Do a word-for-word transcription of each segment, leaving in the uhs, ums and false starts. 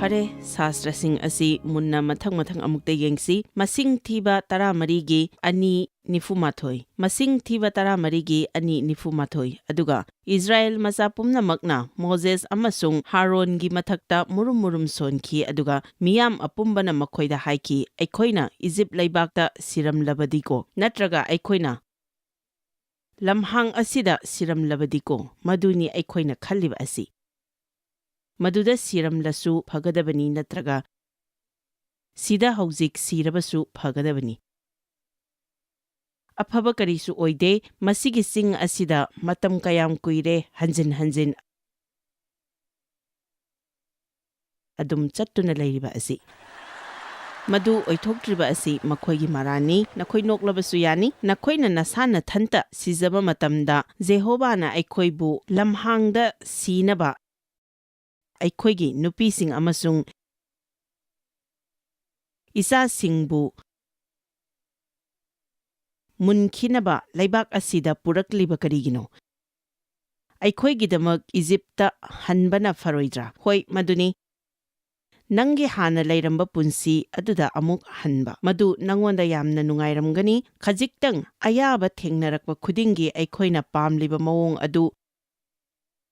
ꯌꯥꯔꯦ, ꯁꯥꯁꯇ꯭ꯔꯁꯤꯡ ꯑꯁꯤ ꯃꯨꯟꯅ ꯃꯊꯪ ꯃꯊꯪ ꯑꯃꯨꯛꯇ ꯌꯦꯡꯁꯤ꯫ ꯃꯁꯤꯡ ꯊꯤꯕ ꯇꯔꯥꯃꯔꯤꯒꯤ ꯑꯅꯤ ꯅꯤꯐꯨꯃꯥꯊꯣꯏ, ꯃꯁꯤꯡ ꯊꯤꯕ ꯇꯔꯥꯃꯔꯤꯒꯤ ꯑꯅꯤ ꯅꯤꯐꯨꯃꯥꯊꯣꯏ, ꯑꯗꯨꯒ ꯏꯁ꯭ꯔꯥꯌꯦꯜ ꯃꯆꯥ ꯄꯨꯝꯅꯃꯛꯅ ꯃꯣꯖꯦꯁ ꯑꯃꯁꯨꯡ ꯍꯥꯔꯣꯟꯒꯤ ꯃꯊꯛꯇ ꯃꯨꯔꯨꯝ ꯃꯨꯔꯨꯝ ꯁꯣꯟꯈꯤ, ꯑꯗꯨꯒ ꯃꯤꯌꯥꯝ ꯑꯄꯨꯝꯕꯅ ꯃꯈꯣꯏꯗ ꯍꯥꯏꯈꯤ, "ꯑꯩꯈꯣꯏꯅ ꯏꯖꯤꯞ ꯂꯩꯕꯥꯛꯇ ꯁꯤꯔꯝꯂꯕꯗꯤꯀꯣ, ꯅꯠꯇ꯭ꯔꯒ ꯑꯩꯈꯣꯏꯅ ꯂꯝꯍꯥꯡ ꯑꯁꯤꯗ ꯁꯤꯔꯝꯂꯕꯗꯤꯀꯣ, ꯃꯗꯨꯅꯤ ꯑꯩꯈꯣꯏꯅ ꯈꯜꯂꯤꯕ ꯑꯁꯤ꯫ ꯃꯗꯨꯗ ꯁꯤꯔꯝꯂꯁꯨ ꯐꯒꯗꯕꯅꯤ, ꯅꯠꯇ꯭ꯔꯒ ꯁꯤꯗ ꯍꯧꯖꯤꯛ ꯁꯤꯔꯕꯁꯨ ꯐꯒꯗꯕꯅꯤ꯫ ꯑꯐꯕ ꯀꯔꯤꯁꯨ ꯑꯣꯏꯗꯦ꯫ ꯃꯁꯤꯒꯤ ꯆꯤꯡ ꯑꯁꯤꯗ ꯃꯇꯝ ꯀꯌꯥꯝ ꯀꯨꯏꯔꯦ ꯍꯟꯖꯤꯟ ꯍꯟꯖꯤꯟ ꯑꯗꯨꯝ ꯆꯠꯇꯨꯅ ꯂꯩꯔꯤꯕ ꯑꯁꯤ꯫ ꯃꯗꯨ ꯑꯣꯏꯊꯣꯛꯇ꯭ꯔꯤꯕ ꯑꯁꯤ ꯃꯈꯣꯏꯒꯤ ꯃꯔꯥꯟꯅꯤ꯫ ꯅꯈꯣꯏ ꯅꯣꯛꯂꯕꯁꯨ ꯌꯥꯅꯤ꯫ ꯅꯈꯣꯏꯅ ꯅꯁꯥ ꯅꯊꯟꯇ ꯁꯤꯖꯕ ꯃꯇꯝꯗ ꯖꯦꯍꯣꯕꯥꯅ ꯑꯩꯈꯣꯏꯕꯨ ꯂꯝꯍꯥꯡꯗ ꯁꯤꯅꯕ ꯑꯩꯈꯣꯏꯒꯤ ꯅꯨꯄꯤꯁꯤꯡ ꯑꯃꯁꯨꯡ ꯏꯆꯥꯁꯤꯡꯕꯨ ꯃꯨꯟꯈꯤꯅꯕ ꯂꯩꯕꯥꯛ ꯑꯁꯤꯗ ꯄꯨꯔꯛꯂꯤꯕ ꯀꯔꯤꯒꯤꯅꯣ? ꯑꯩꯈꯣꯏꯒꯤꯗꯃꯛ ꯏꯖꯤꯞꯇ ꯍꯟꯕꯅ ꯐꯔꯣꯏꯗ꯭ꯔꯥ? ꯍꯣꯏ, ꯃꯗꯨꯅꯤ꯫ ꯅꯪꯒꯤ ꯍꯥꯟꯅ ꯂꯩꯔꯝꯕ ꯄꯨꯟꯁꯤ ꯑꯗꯨꯗ ꯑꯃꯨꯛ ꯍꯟꯕ꯫ ꯃꯗꯨ ꯅꯪꯉꯣꯟꯗ ꯌꯥꯝꯅ ꯅꯨꯡꯉꯥꯏꯔꯝꯒꯅꯤ꯫ ꯈꯖꯤꯛꯇꯪ ꯑꯌꯥꯕ ꯊꯦꯡꯅꯔꯛꯄ ꯈꯨꯗꯤꯡꯒꯤ ꯑꯩꯈꯣꯏꯅ ꯄꯥꯝꯂꯤꯕ ꯃꯑꯣꯡ ꯑꯗꯨ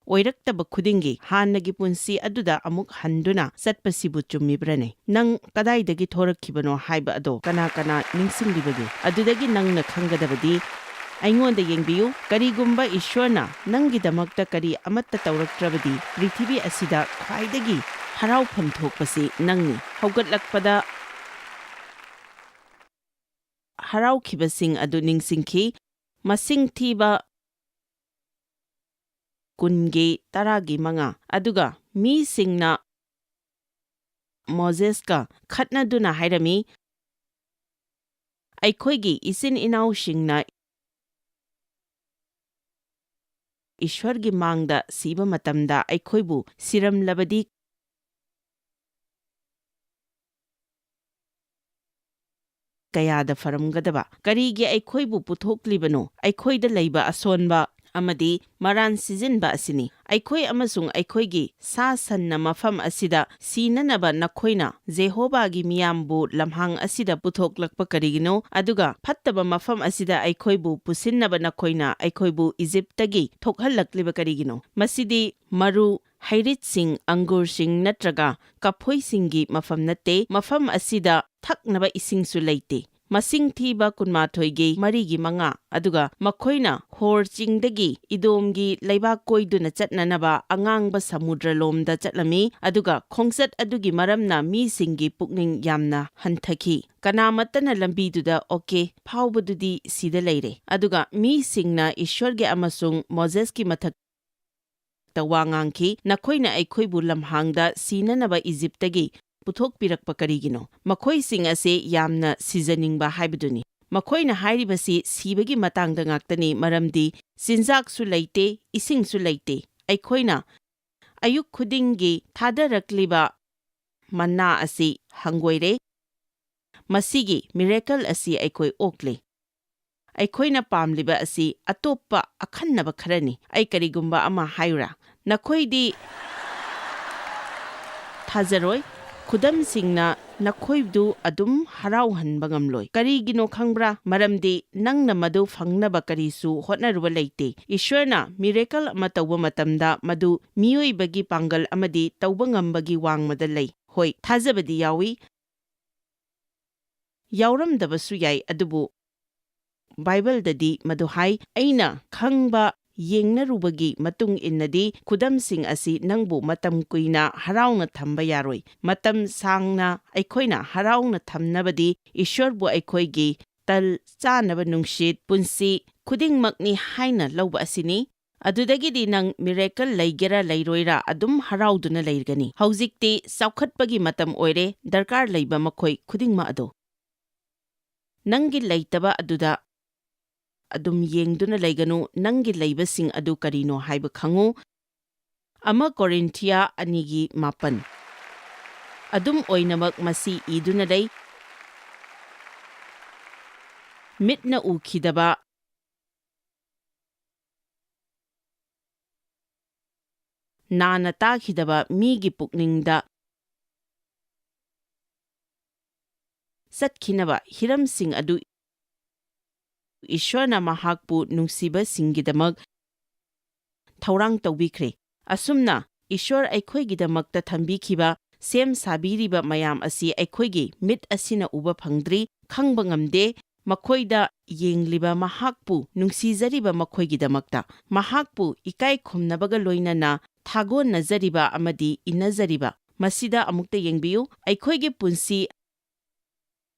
ꯑꯣꯏꯔꯛꯇꯕ ꯈꯨꯗꯤꯡꯒꯤ ꯍꯥꯟꯅꯒꯤ ꯄꯨꯟꯁꯤ ꯑꯗꯨꯗ ꯑꯃꯨꯛ ꯍꯟꯗꯨꯅ ꯆꯠꯄꯁꯤꯕꯨ ꯆꯨꯝꯃꯤꯕ꯭ꯔꯅꯦ? ꯅꯪ ꯀꯗꯥꯏꯗꯒꯤ ꯊꯣꯔꯛꯈꯤꯕꯅꯣ ꯍꯥꯏꯕ ꯑꯗꯣ ꯀꯅꯥ ꯀꯅꯥ ꯅꯤꯡꯁꯤꯡꯂꯤꯕꯒꯦ? ꯑꯗꯨꯗꯒꯤ ꯅꯪꯅ ꯈꯪꯒꯗꯕꯗꯤ, ꯑꯩꯉꯣꯟꯗ ꯌꯦꯡꯕꯤꯌꯨ, ꯀꯔꯤꯒꯨꯝꯕ ꯏꯁ꯭ꯋꯔꯅ ꯅꯪꯒꯤꯗꯃꯛꯇ ꯀꯔꯤ ꯑꯃꯠꯇ ꯇꯧꯔꯛꯇ꯭ꯔꯕꯗꯤ, ꯄ꯭ꯔꯤꯊꯤꯕꯤ ꯑꯁꯤꯗ ꯈ꯭ꯋꯥꯏꯗꯒꯤ ꯍꯔꯥꯎꯐꯝ ꯊꯣꯛꯄꯁꯤ ꯅꯪꯅꯤ꯫ ꯍꯧꯒꯠꯂꯛꯄꯗ ꯍꯔꯥꯎꯈꯤꯕꯁꯤꯡ ꯑꯗꯨ ꯅꯤꯡꯁꯤꯡꯈꯤ꯫ ꯃꯁꯤꯡ ꯊꯤꯕ ꯀꯨꯟꯒꯤ ꯇꯔꯥꯒꯤ ꯃꯉꯥ꯫ ꯑꯗꯨꯒ ꯃꯤꯁꯤꯡꯅ ꯃꯣꯖꯦꯁꯀ ꯈꯠꯅꯗꯨꯅ ꯍꯥꯏꯔꯝꯃꯤ, "ꯑꯩꯈꯣꯏꯒꯤ ꯏꯆꯤꯟ ꯏꯅꯥꯎꯁꯤꯡꯅ ꯏꯁ꯭ꯋꯔꯒꯤ ꯃꯥꯡꯗ ꯁꯤꯕ ꯃꯇꯝꯗ ꯑꯩꯈꯣꯏꯕꯨ ꯁꯤꯔꯝꯂꯕꯗꯤ ꯀꯌꯥꯗ ꯐꯔꯝꯒꯗꯕ? ꯀꯔꯤꯒꯤ ꯑꯩꯈꯣꯏꯕꯨ ꯄꯨꯊꯣꯛꯂꯤꯕꯅꯣ? ꯑꯩꯈꯣꯏꯗ ꯂꯩꯕ ꯑꯁꯣꯟꯕ ꯑꯃꯗꯤ ꯃꯔꯥꯟ ꯁꯤꯖꯤꯟꯕ ꯑꯁꯤꯅꯤ꯫ ꯑꯩꯈꯣꯏ ꯑꯃꯁꯨꯡ ꯑꯩꯈꯣꯏꯒꯤ ꯁꯥ ꯁꯟꯅ ꯃꯐꯝ ꯑꯁꯤꯗ ꯁꯤꯅꯅꯕ ꯅꯈꯣꯏꯅ ꯖꯦꯍꯣꯚꯥꯒꯤ ꯃꯤꯌꯥꯝꯕꯨ ꯂꯝꯍꯥꯡ ꯑꯁꯤꯗ ꯄꯨꯊꯣꯛꯂꯛꯄ ꯀꯔꯤꯒꯤꯅꯣ? ꯑꯗꯨꯒ ꯐꯠꯇꯕ ꯃꯐꯝ ꯑꯁꯤꯗ ꯑꯩꯈꯣꯏꯕꯨ ꯄꯨꯁꯤꯟꯅꯕ ꯅꯈꯣꯏꯅ ꯑꯩꯈꯣꯏꯕꯨ ꯏꯖꯤꯞꯇꯒꯤ ꯊꯣꯛꯍꯜꯂꯛꯂꯤꯕ ꯀꯔꯤꯒꯤꯅꯣ? ꯃꯁꯤꯗꯤ ꯃꯔꯨ, ꯍꯩꯔꯤꯠꯁꯤꯡ, ꯑꯪꯒꯨꯔꯁꯤꯡ ꯅꯠꯇ꯭ꯔꯒ ꯀꯐꯣꯏꯁꯤꯡꯒꯤ ꯃꯐꯝ ꯅꯠꯇꯦ꯫ ꯃꯐꯝ ꯑꯁꯤꯗ ꯊꯛꯅꯕ ꯏꯁꯤꯡꯁꯨ ꯂꯩꯇꯦ꯫ ꯃꯁꯤꯡ ꯊꯤꯕ ꯀꯨꯟꯃꯥꯊꯣꯏꯒꯤ ꯃꯔꯤꯒꯤ ꯃꯉꯥ꯫ ꯑꯗꯨꯒ ꯃꯈꯣꯏꯅ ꯍꯣꯔ ꯆꯤꯡꯗꯒꯤ ꯏꯗꯣꯝꯒꯤ ꯂꯩꯕꯥꯛ ꯀꯣꯏꯗꯨꯅ ꯆꯠꯅꯅꯕ ꯑꯉꯥꯡꯕ ꯁꯃꯨꯗ꯭ꯔ ꯂꯣꯝꯗ ꯆꯠꯂꯝꯃꯤ, ꯑꯗꯨꯒ ꯈꯣꯡꯆꯠ ꯑꯗꯨꯒꯤ ꯃꯔꯝꯅ ꯃꯤꯁꯤꯡꯒꯤ ꯄꯨꯛꯅꯤꯡ ꯌꯥꯝꯅ ꯍꯟꯊꯈꯤ꯫ ꯀꯅꯥꯃꯠꯇꯅ ꯂꯝꯕꯤꯗꯨꯗ ꯑꯣꯀꯦ ꯐꯥꯎꯕꯗꯨꯗꯤ ꯁꯤꯗ ꯂꯩꯔꯦ꯫ ꯑꯗꯨꯒ ꯃꯤꯁꯤꯡꯅ ꯏꯁ꯭ꯋꯔꯒꯤ ꯑꯃꯁꯨꯡ ꯃꯣꯖꯦꯁꯀꯤ ꯃꯊꯛ ꯇ ꯋꯥ ꯉꯥꯡꯈꯤ, "ꯅꯈꯣꯏꯅ ꯑꯩꯈꯣꯏꯕꯨ ꯂꯝꯍꯥꯡꯗ ꯁꯤꯅꯅꯕ ꯏꯖꯤꯞꯇꯒꯤ ꯄꯨꯊꯣꯛꯄꯤꯔꯛꯄ ꯀꯔꯤꯒꯤꯅꯣ?" ꯃꯈꯣꯏꯁꯤꯡ ꯑꯁꯤ ꯌꯥꯝꯅ ꯁꯤꯖꯅꯤꯡꯕ ꯍꯥꯏꯕꯗꯨꯅꯤ꯫ ꯃꯈꯣꯏꯅ ꯍꯥꯏꯔꯤꯕꯁꯤ ꯁꯤꯕꯒꯤ ꯃꯇꯥꯡꯗ ꯉꯥꯛꯇꯅꯤ, ꯃꯔꯝꯗꯤ ꯆꯤꯟꯖꯥꯛꯁꯨ ꯂꯩꯇꯦ, ꯏꯁꯤꯡꯁꯨ ꯂꯩꯇꯦ꯫ ꯑꯩꯈꯣꯏꯅ ꯑꯌꯨꯛ ꯈꯨꯗꯤꯡꯒꯤ ꯊꯥꯗꯔꯛꯂꯤꯕ ꯃꯟꯅꯥ ꯑꯁꯤ ꯍꯪꯒꯣꯏꯔꯦ꯫ ꯃꯁꯤꯒꯤ ꯃꯤꯔꯦꯀꯜ ꯑꯁꯤ ꯑꯩꯈꯣꯏ ꯑꯣꯛꯂꯦ꯫ ꯑꯩꯈꯣꯏꯅ ꯄꯥꯝꯂꯤꯕ ꯑꯁꯤ ꯑꯇꯣꯞꯄ ꯑꯈꯟꯅꯕ ꯈꯔꯅꯤ꯫ ꯑꯩ ꯀꯔꯤꯒꯨꯝꯕ ꯑꯃ ꯍꯥꯏꯌꯨꯔꯥ? ꯅꯈꯣꯏꯗꯤ ꯊꯥꯖꯔꯣꯏ꯫ ꯈꯨꯗꯝꯁꯤꯡꯅ ꯅꯈꯣꯏꯗꯨ ꯑꯗꯨꯝ ꯍꯔꯥꯎꯍꯟꯕ ꯉꯝꯂꯣꯏ꯫ ꯀꯔꯤꯒꯤꯅꯣ ꯈꯪꯕ꯭ꯔꯥ? ꯃꯔꯝꯗꯤ ꯅꯪꯅ ꯃꯗꯨ ꯐꯪꯅꯕ ꯀꯔꯤꯁꯨ ꯍꯣꯠꯅꯔꯨꯕ ꯂꯩꯇꯦ꯫ ꯏꯁ꯭ꯋꯔꯅ ꯃꯤꯔꯦꯀꯜ ꯑꯃ ꯇꯧꯕ ꯃꯇꯝꯗ, ꯃꯗꯨ ꯃꯤꯑꯣꯏꯕꯒꯤ ꯄꯥꯡꯒꯜ ꯑꯃꯗꯤ ꯇꯧꯕ ꯉꯝꯕꯒꯤ ꯋꯥꯡꯃꯗ ꯂꯩ꯫ ꯍꯣꯏ, ꯊꯥꯖꯕꯗꯤ ꯌꯥꯎꯏ, ꯌꯥꯎꯔꯝꯗꯕꯁꯨ ꯌꯥꯏ, ꯑꯗꯨꯕꯨ ꯕꯥꯏꯕꯜꯗꯗꯤ ꯃꯗꯨ ꯍꯥꯏ꯫ ꯑꯩꯅ ꯈꯪꯕ ꯌꯦꯡꯅꯔꯨꯕꯒꯤ ꯃꯇꯨꯡ ꯏꯟꯅꯗꯤ, ꯈꯨꯗꯝꯁꯤꯡ ꯑꯁꯤ ꯅꯪꯕꯨ ꯃꯇꯝ ꯀꯨꯏꯅ ꯍꯔꯥꯎꯅ ꯊꯝꯕ ꯌꯥꯔꯣꯏ꯫ ꯃꯇꯝ ꯁꯥꯡꯅ ꯑꯩꯈꯣꯏꯅ ꯍꯔꯥꯎꯅ ꯊꯝꯅꯕꯗꯤ, ꯏꯁ꯭ꯋꯔꯕꯨ ꯑꯩꯈꯣꯏꯒꯤ ꯇꯜ, ꯆꯥꯅꯕ ꯅꯨꯡꯁꯤꯠ, ꯄꯨꯟꯁꯤ ꯈꯨꯗꯤꯡꯃꯛꯅꯤ ꯍꯥꯏꯅ ꯂꯧꯕ ꯑꯁꯤꯅꯤ꯫ ꯑꯗꯨꯗꯒꯤꯗꯤ ꯅꯪ ꯃꯤꯔꯦꯀꯜ ꯂꯩꯒꯦꯔꯥ ꯂꯩꯔꯣꯏꯔꯥ ꯑꯗꯨꯝ ꯍꯔꯥꯎꯗꯨꯅ ꯂꯩꯔꯒꯅꯤ꯫ ꯍꯧꯖꯤꯛꯇꯤ ꯆꯥꯎꯈꯠꯄꯒꯤ ꯃꯇꯝ ꯑꯣꯏꯔꯦ, ꯗꯔꯀꯥꯔ ꯂꯩꯕ ꯃꯈꯣꯏ ꯈꯨꯗꯤꯡꯃꯛ ꯑꯗꯨ꯫ ꯅꯪꯒꯤ ꯂꯩꯇꯕ ꯑꯗꯨꯗ ꯑꯗꯨꯝ ꯌꯦꯡꯗꯨꯅ ꯂꯩꯒꯅꯨ, ꯅꯪꯒꯤ ꯂꯩꯕꯁꯤꯡ ꯑꯗꯨ ꯀꯔꯤꯅꯣ ꯍꯥꯏꯕ ꯈꯪꯉꯨ꯫ ꯑꯃ ꯀꯣꯔꯤꯟꯊꯤꯌꯥ ꯑꯅꯤꯒꯤ ꯃꯥꯄꯟ꯫ ꯑꯗꯨꯝ ꯑꯣꯏꯅꯃꯛ ꯃꯁꯤ ꯏꯗꯨꯅ ꯂꯩ, ꯃꯤꯠꯅ ꯎꯈꯤꯗꯕ, ꯅꯥꯅ ꯇꯥꯈꯤꯗꯕ ꯃꯤꯒꯤ ꯄꯨꯛꯅꯤꯡꯗ ꯆꯠꯈꯤꯅꯕ ꯍꯤꯔꯝꯁꯤꯡ ꯑꯗꯨ ꯏꯁ꯭ꯋꯔꯅ ꯃꯍꯥꯛꯄꯨ ꯅꯨꯡꯁꯤꯕꯁꯤꯡꯒꯤꯗꯃꯛ ꯊꯧꯔꯥꯡ ꯇꯧꯕꯤꯈ꯭ꯔꯦ꯫ ꯑꯁꯨꯝꯅ, ꯏꯁ꯭ꯋꯔ ꯑꯩꯈꯣꯏꯒꯤꯗꯃꯛꯇ ꯊꯝꯕꯤꯈꯤꯕ, ꯁꯦꯝ ꯁꯥꯕꯤꯔꯤꯕ ꯃꯌꯥꯝ ꯑꯁꯤ ꯑꯩꯈꯣꯏꯒꯤ ꯃꯤꯠ ꯑꯁꯤꯅ ꯎꯕ ꯐꯪꯗ꯭ꯔꯤ, ꯈꯪꯕ ꯉꯝꯗꯦ꯫ ꯃꯈꯣꯏꯗ ꯌꯦꯡꯂꯤꯕ ꯃꯍꯥꯛꯄꯨ ꯅꯨꯡꯁꯤꯖꯔꯤꯕ ꯃꯈꯣꯏꯒꯤꯗꯃꯛꯇ, ꯃꯍꯥꯛꯄꯨ ꯏꯀꯥꯏ ꯈꯨꯝꯅꯕꯒ ꯂꯣꯏꯅꯅ ꯊꯥꯒꯣꯟꯅꯖꯔꯤꯕ ꯑꯃꯗꯤ ꯏꯟꯅꯖꯔꯤꯕ꯫ ꯃꯁꯤꯗ ꯑꯃꯨꯛꯇ ꯌꯦꯡꯕꯤꯌꯨ, ꯑꯩꯈꯣꯏꯒꯤ ꯄꯨꯟꯁꯤ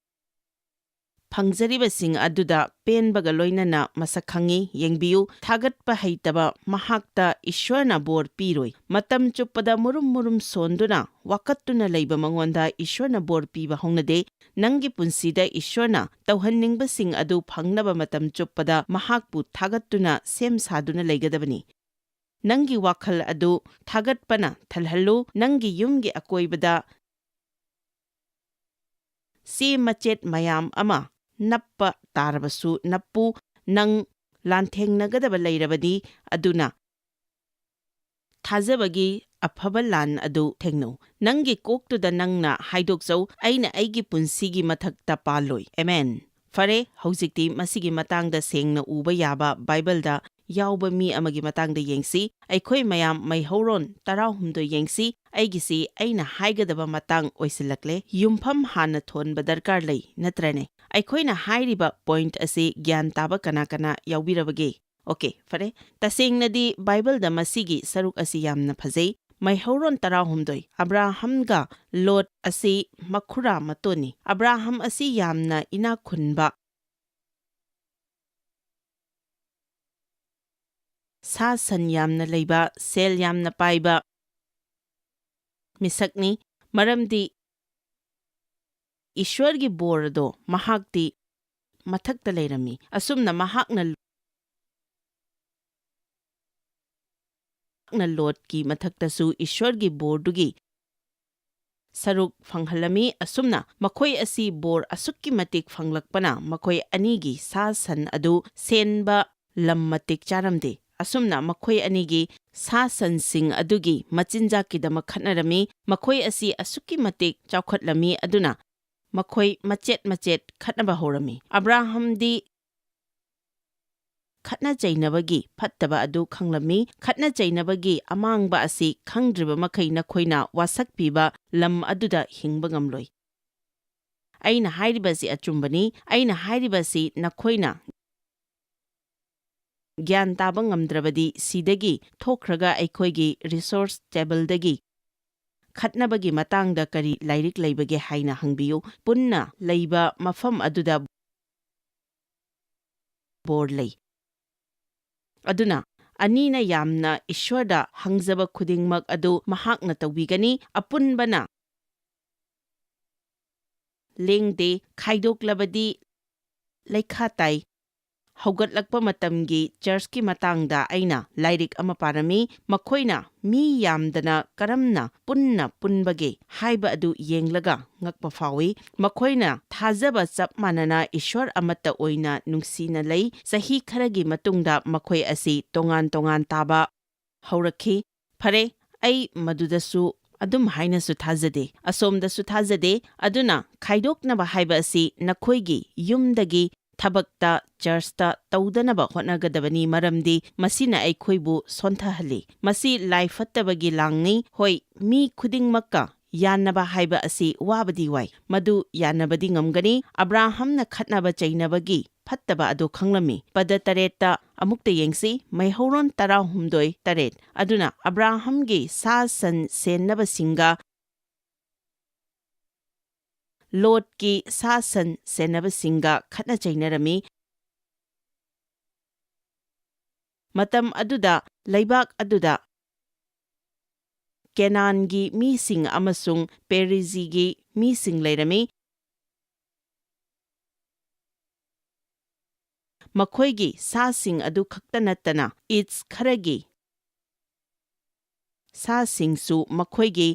ꯐꯪꯖꯔꯤꯕꯁꯤꯡ ꯑꯗꯨꯗ ꯄꯦꯟꯕꯒ ꯂꯣꯏꯅꯅ ꯃꯁꯛ ꯈꯪꯉꯤ꯫ ꯌꯦꯡꯕꯤꯌꯨ, ꯊꯥꯒꯠꯄ ꯍꯩꯇꯕ ꯃꯍꯥꯛꯇ ꯏꯁ꯭ꯋꯔꯅ ꯕꯣꯔ ꯄꯤꯔꯣꯏ꯫ ꯃꯇꯝ ꯆꯨꯞꯄꯗ ꯃꯨꯔꯨꯝ ꯃꯨꯔꯨꯝ ꯁꯣꯟꯗꯨꯅ ꯋꯥꯀꯠꯇꯨꯅ ꯂꯩꯕ ꯃꯉꯣꯟꯗ ꯏꯁ꯭ꯋꯔꯅ ꯕꯣꯔ ꯄꯤꯕ ꯍꯧꯅꯗꯦ꯫ ꯅꯪꯒꯤ ꯄꯨꯟꯁꯤꯗ ꯏꯁ꯭ꯋꯔꯅ ꯇꯧꯍꯟꯅꯤꯡꯕꯁꯤꯡ ꯑꯗꯨ ꯐꯪꯅꯕ ꯃꯇꯝ ꯆꯨꯞꯄꯗ ꯃꯍꯥꯛꯄꯨ ꯊꯥꯒꯠꯇꯨꯅ ꯁꯦꯝ ꯁꯥꯗꯨꯅ ꯂꯩꯒꯗꯕꯅꯤ꯫ ꯅꯪꯒꯤ ꯋꯥꯈꯜ ꯑꯗꯨ ꯊꯥꯒꯠꯄꯅ ꯊꯜꯍꯜꯂꯨ꯫ ꯅꯪꯒꯤ ꯌꯨꯝꯒꯤ ꯑꯀꯣꯏꯕꯗ ꯆꯦ ꯃꯆꯦꯠ ꯃꯌꯥꯝ ꯑꯃ ꯅꯞꯄ ꯇꯥꯔꯕꯁꯨ ꯅꯞꯄꯨ, ꯅꯪ ꯂꯥꯟꯊꯦꯡꯅꯒꯗꯕ ꯂꯩꯔꯕꯗꯤ, ꯑꯗꯨꯅ ꯊꯥꯖꯕꯒꯤ ꯑꯐꯕ ꯂꯥꯟ ꯑꯗꯨ ꯊꯦꯡꯅꯧ꯫ ꯅꯪꯒꯤ ꯀꯣꯛꯇꯨꯗ ꯅꯪꯅ ꯍꯥꯏꯗꯣꯛꯆꯧ, "ꯑꯩꯅ ꯑꯩꯒꯤ ꯄꯨꯟꯁꯤꯒꯤ ꯃꯊꯛꯇ ꯄꯥꯜꯂꯣꯏ꯫" ꯑꯦꯃꯦꯟ꯫ ꯐꯔꯦ, ꯍꯧꯖꯤꯛꯇꯤ ꯃꯁꯤꯒꯤ ꯃꯇꯥꯡꯗ ꯁꯦꯡꯅ ꯎꯕ ꯌꯥꯕ ꯕꯥꯏꯕꯜꯗ ꯌꯥꯎꯕ ꯃꯤ ꯑꯃꯒꯤ ꯃꯇꯥꯡꯗ ꯌꯦꯡꯁꯤ꯫ ꯑꯩꯈꯣꯏ ꯃꯌꯥꯝ ꯃꯩꯍꯧꯔꯣꯟ ꯇꯔꯥꯍꯨꯝꯗꯣꯏ ꯌꯦꯡꯁꯤ꯫ ꯑꯩꯒꯤꯁꯤ ꯑꯩꯅ ꯍꯥꯏꯒꯗꯕ ꯃꯇꯥꯡ ꯑꯣꯏꯁꯤꯜꯂꯛꯂꯦ꯫ ꯌꯨꯝꯐꯝ ꯍꯥꯟꯅ ꯊꯣꯟꯕ ꯗꯔꯀꯥꯔ ꯂꯩ, ꯅꯠꯇ꯭ꯔꯅꯦ? ꯑꯩꯈꯣꯏꯅ ꯍꯥꯏꯔꯤꯕ ꯄꯣꯏꯟꯠ ꯑꯁꯤ ꯒ꯭ꯌꯥꯟ ꯇꯥꯕ ꯀꯅꯥ ꯀꯅꯥ ꯌꯥꯎꯕꯤꯔꯕꯒꯦ? ꯑꯣꯀꯦ, ꯐꯔꯦ꯫ ꯇꯁꯦꯡꯅꯗꯤ ꯕꯥꯏꯕꯜꯗ ꯃꯁꯤꯒꯤ ꯁꯔꯨꯛ ꯑꯁꯤ ꯌꯥꯝꯅ ꯐꯖꯩ꯫ ꯃꯩꯍꯧꯔꯣꯟ ꯇꯔꯥꯍꯨꯝꯗꯣꯏ, ꯑꯕ꯭ꯔꯥꯍꯝꯒ ꯂꯣꯠ ꯑꯁꯤ ꯃꯈꯨꯔꯥ ꯃꯇꯣꯟꯅꯤ꯫ ꯑꯕ꯭ꯔꯥꯍꯝ ꯑꯁꯤ ꯌꯥꯝꯅ ꯏꯅꯥꯛ ꯈꯨꯟꯕ, ꯁꯥ ꯁꯟ ꯌꯥꯝꯅ ꯂꯩꯕ, ꯁꯦꯜ ꯌꯥꯝꯅ ꯄꯥꯏꯕ ꯃꯤꯁꯛꯅꯤ, ꯃꯔꯝꯗꯤ ꯏꯁ꯭ꯋꯔꯒꯤ ꯕꯣꯔ ꯑꯗꯣ ꯃꯍꯥꯛꯇꯤ ꯃꯊꯛꯇ ꯂꯩꯔꯝꯃꯤ꯫ ꯑꯁꯨꯝꯅ ꯃꯍꯥꯛꯅ, ꯃꯍꯥꯛꯅ ꯂꯣꯠꯀꯤ ꯃꯊꯛꯇꯁꯨ ꯏꯁ꯭ꯋꯔꯒꯤ ꯕꯣꯔꯗꯨꯒꯤ ꯁꯔꯨꯛ ꯐꯪꯍꯜꯂꯝꯃꯤ꯫ ꯑꯁꯨꯝꯅ ꯃꯈꯣꯏ ꯑꯁꯤ ꯕꯣꯔ ꯑꯁꯨꯛꯀꯤ ꯃꯇꯤꯛ ꯐꯪꯂꯛꯄꯅ ꯃꯈꯣꯏ ꯑꯅꯤꯒꯤ ꯁꯥ ꯁꯟ ꯑꯗꯨ ꯁꯦꯟꯕ ꯂꯝ ꯃꯇꯤꯛ ꯆꯥꯔꯝꯗꯦ꯫ ꯑꯁꯨꯝꯅ ꯃꯈꯣꯏ ꯑꯅꯤꯒꯤ ꯁꯥ ꯁꯟꯁꯤꯡ ꯑꯗꯨꯒꯤ ꯃꯆꯤꯟꯖꯥꯛꯀꯤꯗꯃꯛ ꯈꯠꯅꯔꯝꯃꯤ꯫ ꯃꯈꯣꯏ ꯑꯁꯤ ꯑꯁꯨꯛꯀꯤ ꯃꯇꯤꯛ ꯆꯥꯎꯈꯠꯂꯝꯃꯤ, ꯑꯗꯨꯅ ꯃꯈꯣꯏ ꯃꯆꯦꯠ ꯃꯆꯦꯠ ꯈꯠꯅꯕ ꯍꯧꯔꯝꯃꯤ꯫ ꯑꯕ꯭ꯔꯥꯍꯝꯗꯤ ꯈꯠꯅ ꯆꯩꯅꯕꯒꯤ ꯐꯠꯇꯕ ꯑꯗꯨ ꯈꯪꯂꯝꯃꯤ꯫ ꯈꯠꯅ ꯆꯩꯅꯕꯒꯤ ꯑꯃꯥꯡꯕ ꯑꯁꯤ ꯈꯪꯗ꯭ꯔꯤꯕ ꯃꯈꯩ ꯅꯈꯣꯏꯅ ꯋꯥꯁꯛꯄꯤꯕ ꯂꯝ ꯑꯗꯨꯗ ꯍꯤꯡꯕ ꯉꯝꯂꯣꯏ꯫ ꯑꯩꯅ ꯍꯥꯏꯔꯤꯕꯁꯤ ꯑꯆꯨꯝꯕꯅꯤ꯫ ꯑꯩꯅ ꯍꯥꯏꯔꯤꯕꯁꯤ ꯅꯈꯣꯏꯅ ꯒ꯭ꯌꯥꯟ ꯇꯥꯕ ꯉꯝꯗ꯭ꯔꯕꯗꯤ ꯁꯤꯗꯒꯤ ꯊꯣꯛꯈ꯭ꯔꯒ ꯑꯩꯈꯣꯏꯒꯤ ꯔꯤꯁꯣꯔꯁ ꯇꯦꯕꯜꯗꯒꯤ ꯈꯠꯅꯕꯒꯤ ꯃꯇꯥꯡꯗ ꯀꯔꯤ ꯂꯥꯏꯔꯤꯛ ꯂꯩꯕꯒꯦ ꯍꯥꯏꯅ ꯍꯪꯕꯤꯌꯨ꯫ ꯄꯨꯟꯅ ꯂꯩꯕ ꯃꯐꯝ ꯑꯗꯨꯗ ꯕꯣꯔ ꯂꯩ꯫ ꯑꯗꯨꯅ ꯑꯅꯤꯅ ꯌꯥꯝꯅ ꯏꯁ꯭ꯋꯔꯗ ꯍꯪꯖꯕ ꯈꯨꯗꯤꯡꯃꯛ ꯑꯗꯨ ꯃꯍꯥꯛꯅ ꯇꯧꯕꯤꯒꯅꯤ꯫ ꯑꯄꯨꯟꯕꯅ ꯂꯦꯡꯗꯦ, ꯈꯥꯏꯗꯣꯛꯂꯕꯗꯤ ꯂꯩꯈꯥ ꯇꯥꯏ꯫ ꯍꯧꯒꯠꯂꯛꯄ ꯃꯇꯝꯒꯤ ꯆꯔꯆꯀꯤ ꯃꯇꯥꯡꯗ ꯑꯩꯅ ꯂꯥꯏꯔꯤꯛ ꯑꯃ ꯄꯥꯔꯝꯃꯤ꯫ ꯃꯈꯣꯏꯅ ꯃꯤ ꯌꯥꯝꯗꯅ ꯀꯔꯝꯅ ꯄꯨꯟꯅ ꯄꯨꯟꯕꯒꯦ ꯍꯥꯏꯕ ꯑꯗꯨ ꯌꯦꯡꯂꯒ ꯉꯛꯄ ꯐꯥꯎꯏ꯫ ꯃꯈꯣꯏꯅ ꯊꯥꯖꯕ ꯆꯞ ꯃꯥꯟꯅꯅ ꯏꯁ꯭ꯋꯔ ꯑꯃꯠꯇ ꯑꯣꯏꯅ ꯅꯨꯡꯁꯤꯅ ꯂꯩ꯫ ꯆꯍꯤ ꯈꯔꯒꯤ ꯃꯇꯨꯡꯗ ꯃꯈꯣꯏ ꯑꯁꯤ ꯇꯣꯉꯥꯟ ꯇꯣꯉꯥꯟ ꯇꯥꯕ ꯍꯧꯔꯛꯈꯤ꯫ ꯐꯔꯦ, ꯑꯩ ꯃꯗꯨꯗꯁꯨ ꯑꯗꯨꯝ ꯍꯥꯏꯅꯁꯨ ꯊꯥꯖꯗꯦ, ꯑꯁꯣꯝꯗꯁꯨ ꯊꯥꯖꯗꯦ꯫ ꯑꯗꯨꯅ ꯈꯥꯏꯗꯣꯛꯅꯕ ꯍꯥꯏꯕ ꯑꯁꯤ ꯅꯈꯣꯏꯒꯤ ꯌꯨꯝꯗꯒꯤ ꯊꯕꯛꯇ, ꯆꯔꯆꯇ ꯇꯧꯗꯅꯕ ꯍꯣꯠꯅꯒꯗꯕꯅꯤ, ꯃꯔꯝꯗꯤ ꯃꯁꯤꯅ ꯑꯩꯈꯣꯏꯕꯨ ꯁꯣꯟꯊꯍꯜꯂꯤ꯫ ꯃꯁꯤ ꯂꯥꯏ ꯐꯠꯇꯕꯒꯤ ꯂꯥꯡꯅꯤ꯫ ꯍꯣꯏ, ꯃꯤ ꯈꯨꯗꯤꯡꯃꯛꯀ ꯌꯥꯅꯕ ꯍꯥꯏꯕ ꯑꯁꯤ ꯋꯥꯕꯗꯤ ꯋꯥꯏ꯫ ꯃꯗꯨ ꯌꯥꯅꯕꯗꯤ ꯉꯝꯒꯅꯤ꯫ ꯑꯕ꯭ꯔꯥꯍꯝꯅ ꯈꯠꯅꯕ ꯆꯩꯅꯕꯒꯤ ꯐꯠꯇꯕ ꯑꯗꯨ ꯈꯪꯂꯝꯃꯤ꯫ ꯄꯗ ꯇꯔꯦꯠꯇ ꯑꯃꯨꯛꯇ ꯌꯦꯡꯁꯤ, ꯃꯩꯍꯧꯔꯣꯟ ꯇꯔꯥꯍꯨꯝꯗꯣꯏ ꯇꯔꯦꯠ꯫ ꯑꯗꯨꯅ ꯑꯕ꯭ꯔꯥꯍꯝꯒꯤ ꯁꯥ ꯁꯟ ꯁꯦꯟꯅꯕꯁꯤꯡꯒ ꯂꯣꯠꯀꯤ ꯁꯥ ꯁꯟ ꯁꯦꯟꯅꯕꯁꯤꯡꯒ ꯈꯠꯅ ꯆꯩꯅꯔꯝꯃꯤ꯫ ꯃꯇꯝ ꯑꯗꯨꯗ ꯂꯩꯕꯥꯛ ꯑꯗꯨꯗ ꯀꯦꯅꯥꯟꯒꯤ ꯃꯤꯁꯤꯡ ꯑꯃꯁꯨꯡ ꯄꯦꯔꯤꯖꯤꯒꯤ ꯃꯤꯁꯤꯡ ꯂꯩꯔꯝꯃꯤ꯫ ꯃꯈꯣꯏꯒꯤ ꯁꯥꯁꯤꯡ ꯑꯗꯨ ꯈꯛꯇ ꯅꯠꯇꯅ ꯏꯠꯁ ꯈꯔꯒꯤ ꯁꯥꯁꯤꯡꯁꯨ ꯃꯈꯣꯏꯒꯤ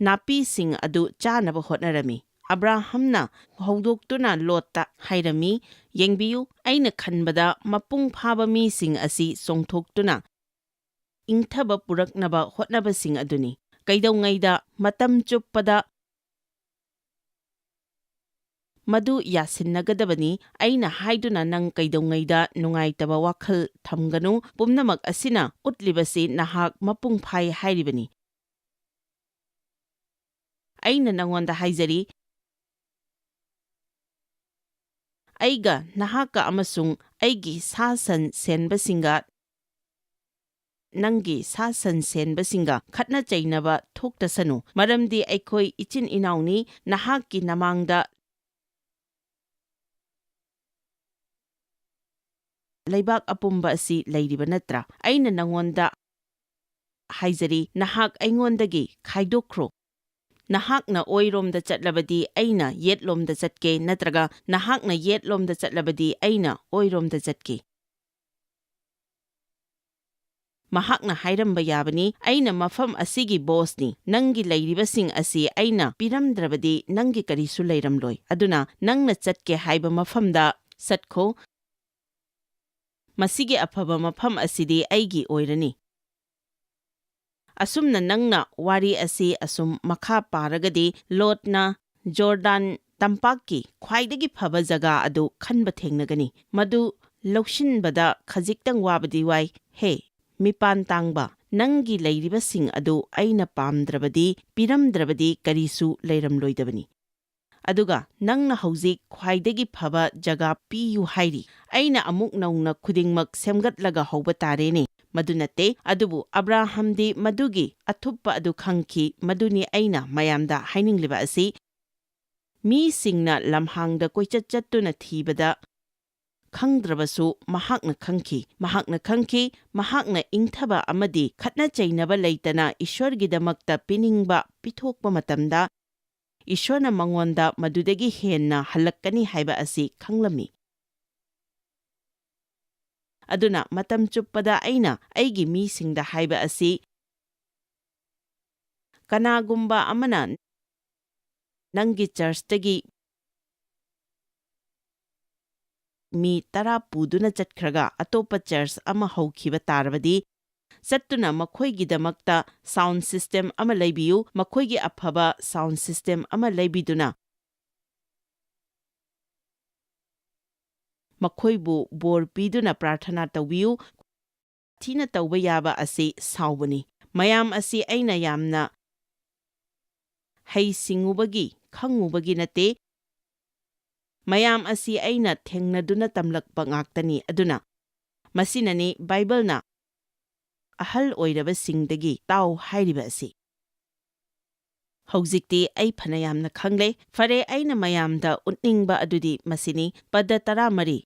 ꯅꯥꯄꯤꯁꯤꯡ ꯑꯗꯨ ꯆꯥꯅꯕ ꯍꯣꯠꯅꯔꯝꯃꯤ꯫ ꯑꯕ꯭ꯔꯥꯍꯝꯅ ꯍꯧꯗꯣꯛꯇꯨꯅ ꯂꯣꯠꯇ ꯍꯥꯏꯔꯝꯃꯤ, "ꯌꯦꯡꯕꯤꯌꯨ, ꯑꯩꯅ ꯈꯟꯕꯗ ꯃꯄꯨꯡ ꯐꯥꯕ ꯃꯤꯁꯤꯡ ꯑꯁꯤ ꯆꯣꯡꯊꯣꯛꯇꯨꯅ ꯏꯪꯊꯕ ꯄꯨꯔꯛꯅꯕ ꯍꯣꯠꯅꯕꯁꯤꯡ ꯑꯗꯨꯅꯤ꯫ ꯀꯩꯗꯧꯉꯩꯗ ꯃꯇꯝ ꯆꯨꯞꯄꯗ ꯃꯗꯨ ꯌꯥꯁꯤꯟꯅꯒꯗꯕꯅꯤ꯫ ꯑꯩꯅ ꯍꯥꯏꯗꯨꯅ ꯅꯪ ꯀꯩꯗꯧꯉꯩꯗ ꯅꯨꯡꯉꯥꯏꯇꯕ ꯋꯥꯈꯜ ꯊꯝꯒꯅꯨ꯫ ꯄꯨꯝꯅꯃꯛ ꯑꯁꯤꯅ ꯎꯠꯂꯤꯕꯁꯤ ꯅꯍꯥꯛ ꯃꯄꯨꯡ ꯐꯥꯏ ꯍꯥꯏꯔꯤꯕꯅꯤ꯫ ꯑꯩꯅ ꯅꯉꯣꯟꯗ ꯍꯥꯏꯖꯔꯤ, ꯑꯩꯒ ꯅꯍꯥꯛꯀ ꯑꯃꯁꯨꯡ ꯑꯩꯒꯤ ꯁꯥ ꯁꯟ ꯁꯦꯟꯕꯁꯤꯡꯒ ꯅꯪꯒꯤ ꯁꯥ ꯁꯟ ꯁꯦꯟꯕꯁꯤꯡꯒ ꯈꯠꯅ ꯆꯩꯅꯕ ꯊꯣꯛꯇꯁꯅꯨ, ꯃꯔꯝꯗꯤ ꯑꯩꯈꯣꯏ ꯏꯆꯤꯟ ꯏꯅꯥꯎꯅꯤ꯫ ꯅꯍꯥꯛꯀꯤ ꯅꯃꯥꯡꯗ ꯂꯩꯕꯥꯛ ꯑꯄꯨꯝꯕ ꯑꯁꯤ ꯂꯩꯔꯤꯕ ꯅꯠꯇ꯭ꯔꯥ? ꯑꯩꯅ ꯅꯉꯣꯟꯗ ꯍꯥꯏꯖꯔꯤ, ꯅꯍꯥꯛ ꯑꯩꯉꯣꯟꯗꯒꯤ ꯈꯥꯏꯗꯣꯛꯈ꯭ꯔꯣ꯫ ꯅꯍꯥꯛꯅ ꯑꯣꯏꯔꯣꯝꯗ ꯆꯠꯂꯕꯗꯤ ꯑꯩꯅ ꯌꯦꯠꯂꯣꯝꯗ ꯆꯠꯀꯦ, ꯅꯠꯇ꯭ꯔꯒ ꯅꯍꯥꯛꯅ ꯌꯦꯠꯂꯣꯝꯗ ꯆꯠꯂꯕꯗꯤ ꯑꯩꯅ ꯑꯣꯏꯔꯣꯝꯗ ꯆꯠꯀꯦ꯫ ꯃꯍꯥꯛꯅ ꯍꯥꯏꯔꯝꯕ ꯌꯥꯕꯅꯤ, "ꯑꯩꯅ ꯃꯐꯝ ꯑꯁꯤꯒꯤ ꯕꯣꯁꯅꯤ, ꯅꯪꯒꯤ ꯂꯩꯔꯤꯕꯁꯤꯡ ꯑꯁꯤ ꯑꯩꯅ ꯄꯤꯔꯝꯗ꯭ꯔꯕꯗꯤ ꯅꯪꯒꯤ ꯀꯔꯤꯁꯨ ꯂꯩꯔꯝꯂꯣꯏ꯫ ꯑꯗꯨꯅ ꯅꯪꯅ ꯆꯠꯀꯦ ꯍꯥꯏꯕ ꯃꯐꯝꯗ ꯆꯠꯈꯣ, ꯃꯁꯤꯒꯤ ꯑꯐꯕ ꯃꯐꯝ ꯑꯁꯤꯗꯤ ꯑꯩꯒꯤ ꯑꯣꯏꯔꯅꯤ"꯫ ꯑꯁꯨꯝꯅ ꯅꯪꯅ ꯋꯥꯔꯤ ꯑꯁꯤ ꯑꯁꯨꯝ ꯃꯈꯥ ꯄꯥꯔꯒꯗꯤ, ꯂꯣꯠꯅ ꯖꯣꯔꯗꯥꯟ ꯇꯝꯄꯥꯛꯀꯤ ꯈ꯭ꯋꯥꯏꯗꯒꯤ ꯐꯕ ꯖꯒꯥ ꯑꯗꯨ ꯈꯟꯕ ꯊꯦꯡꯅꯒꯅꯤ꯫ ꯃꯗꯨ ꯂꯧꯁꯤꯟꯕꯗ ꯈꯖꯤꯛꯇꯪ ꯋꯥꯕꯗꯤ ꯋꯥꯏ꯫ ꯍꯦ, ꯃꯤꯄꯥꯟ ꯇꯥꯡꯕ, ꯅꯪꯒꯤ ꯂꯩꯔꯤꯕꯁꯤꯡ ꯑꯗꯨ ꯑꯩꯅ ꯄꯥꯝꯗ꯭ꯔꯕꯗꯤ, ꯄꯤꯔꯝꯗ꯭ꯔꯕꯗꯤ ꯀꯔꯤꯁꯨ ꯂꯩꯔꯝꯂꯣꯏꯗꯕꯅꯤ꯫ ꯑꯗꯨꯒ ꯅꯪꯅ ꯍꯧꯖꯤꯛ ꯈ꯭ꯋꯥꯏꯗꯒꯤ ꯐꯕ ꯖꯒꯥ ꯄꯤꯌꯨ ꯍꯥꯏꯔꯤ꯫ ꯑꯩꯅ ꯑꯃꯨꯛ ꯅꯧꯅ ꯈꯨꯗꯤꯡꯃꯛ ꯁꯦꯝꯒꯠꯂꯒ ꯍꯧꯕ ꯇꯥꯔꯦꯅꯦ꯫ ꯃꯗꯨ ꯅꯠꯇꯦ, ꯑꯗꯨꯕꯨ ꯑꯕ꯭ꯔꯥꯍꯝꯗꯤ ꯃꯗꯨꯒꯤ ꯑꯊꯨꯞꯄ ꯑꯗꯨ ꯈꯪꯈꯤ꯫ ꯃꯗꯨꯅꯤ ꯑꯩꯅ ꯃꯌꯥꯝꯗ ꯍꯥꯏꯅꯤꯡꯂꯤꯕ ꯑꯁꯤ꯫ ꯃꯤꯁꯤꯡꯅ ꯂꯝꯍꯥꯡꯗ ꯀꯣꯏꯆꯠ ꯆꯠꯇꯨꯅ ꯊꯤꯕꯗ ꯈꯪꯗ꯭ꯔꯕꯁꯨ ꯃꯍꯥꯛꯅ ꯈꯪꯈꯤ꯫ ꯃꯍꯥꯛꯅ ꯈꯪꯈꯤ, ꯃꯍꯥꯛꯅ ꯏꯪꯊꯕ ꯑꯃꯗꯤ ꯈꯠꯅ ꯆꯩꯅꯕ ꯂꯩꯇꯅ ꯏꯁ꯭ꯋꯔꯒꯤꯗꯃꯛꯇ ꯄꯤꯅꯤꯡꯕ ꯄꯤꯊꯣꯛꯄ ꯃꯇꯝꯗ, ꯏꯁ꯭ꯋꯔꯅ ꯃꯉꯣꯟꯗ ꯃꯗꯨꯗꯒꯤ ꯍꯦꯟꯅ ꯍꯜꯂꯛꯀꯅꯤ ꯍꯥꯏꯕ ꯑꯁꯤ ꯈꯪꯂꯝꯃꯤ꯫ ꯑꯗꯨꯅ ꯃꯇꯝ ꯆꯨꯞꯄꯗ ꯑꯩꯅ ꯑꯩꯒꯤ ꯃꯤꯁꯤꯡꯗ ꯍꯥꯏꯕ ꯑꯁꯤ, ꯀꯅꯥꯒꯨꯝꯕ ꯑꯃꯅ ꯅꯪꯒꯤ ꯆꯔꯆꯇꯒꯤ ꯃꯤ ꯇꯔꯥ ꯄꯨꯗꯨꯅ ꯆꯠꯈ꯭ꯔꯒ ꯑꯇꯣꯞꯄ ꯆꯔꯆ ꯑꯃ ꯍꯧꯈꯤꯕ ꯇꯥꯔꯕꯗꯤ, ꯆꯠꯇꯨꯅ ꯃꯈꯣꯏꯒꯤꯗꯃꯛꯇ ꯁꯥꯎꯟ ꯁꯤꯁꯇꯦꯝ ꯑꯃ ꯂꯩꯕꯤꯌꯨ, ꯃꯈꯣꯏꯒꯤ ꯑꯐꯕ ꯁꯥꯎꯟ ꯁꯤꯁꯇꯦꯝ ꯑꯃ ꯂꯩꯕꯤꯗꯨꯅ ꯃꯈꯣꯏꯕꯨ ꯕꯣꯔ ꯄꯤꯗꯨꯅ ꯄ꯭ꯔꯥꯔꯊꯅꯥ ꯇꯧꯕꯤꯌꯨ꯫ ꯊꯤꯅ ꯇꯧꯕ ꯌꯥꯕ ꯑꯁꯤ ꯁꯥꯎꯕꯅꯤ꯫ ꯃꯌꯥꯝ ꯑꯁꯤ ꯑꯩꯅ ꯌꯥꯝꯅ ꯍꯩꯁꯤꯡꯉꯨꯕꯒꯤ, ꯈꯪꯉꯨꯕꯒꯤ ꯅꯠꯇꯦ꯫ ꯃꯌꯥꯝ ꯑꯁꯤ ꯑꯩꯅ ꯊꯦꯡꯅꯗꯨꯅ ꯇꯝꯂꯛꯄ ꯉꯥꯛꯇꯅꯤ꯫ ꯑꯗꯨꯅ ꯃꯁꯤꯅꯅꯤ ꯕꯥꯏꯕꯜꯅ "ꯑꯍꯜ ꯑꯣꯏꯔꯕꯁꯤꯡꯗꯒꯤ ꯇꯥꯎ" ꯍꯥꯏꯔꯤꯕ ꯑꯁꯤ꯫ ꯍꯧꯖꯤꯛꯇꯤ ꯑꯩ ꯐꯅ ꯌꯥꯝꯅ ꯈꯪꯂꯦ꯫ ꯐꯔꯦ, ꯑꯩꯅ ꯃꯌꯥꯝꯗ ꯎꯠꯅꯤꯡꯕ ꯑꯗꯨꯗꯤ ꯃꯁꯤꯅꯤ, ꯄꯗ ꯇꯔꯥꯃꯔꯤ,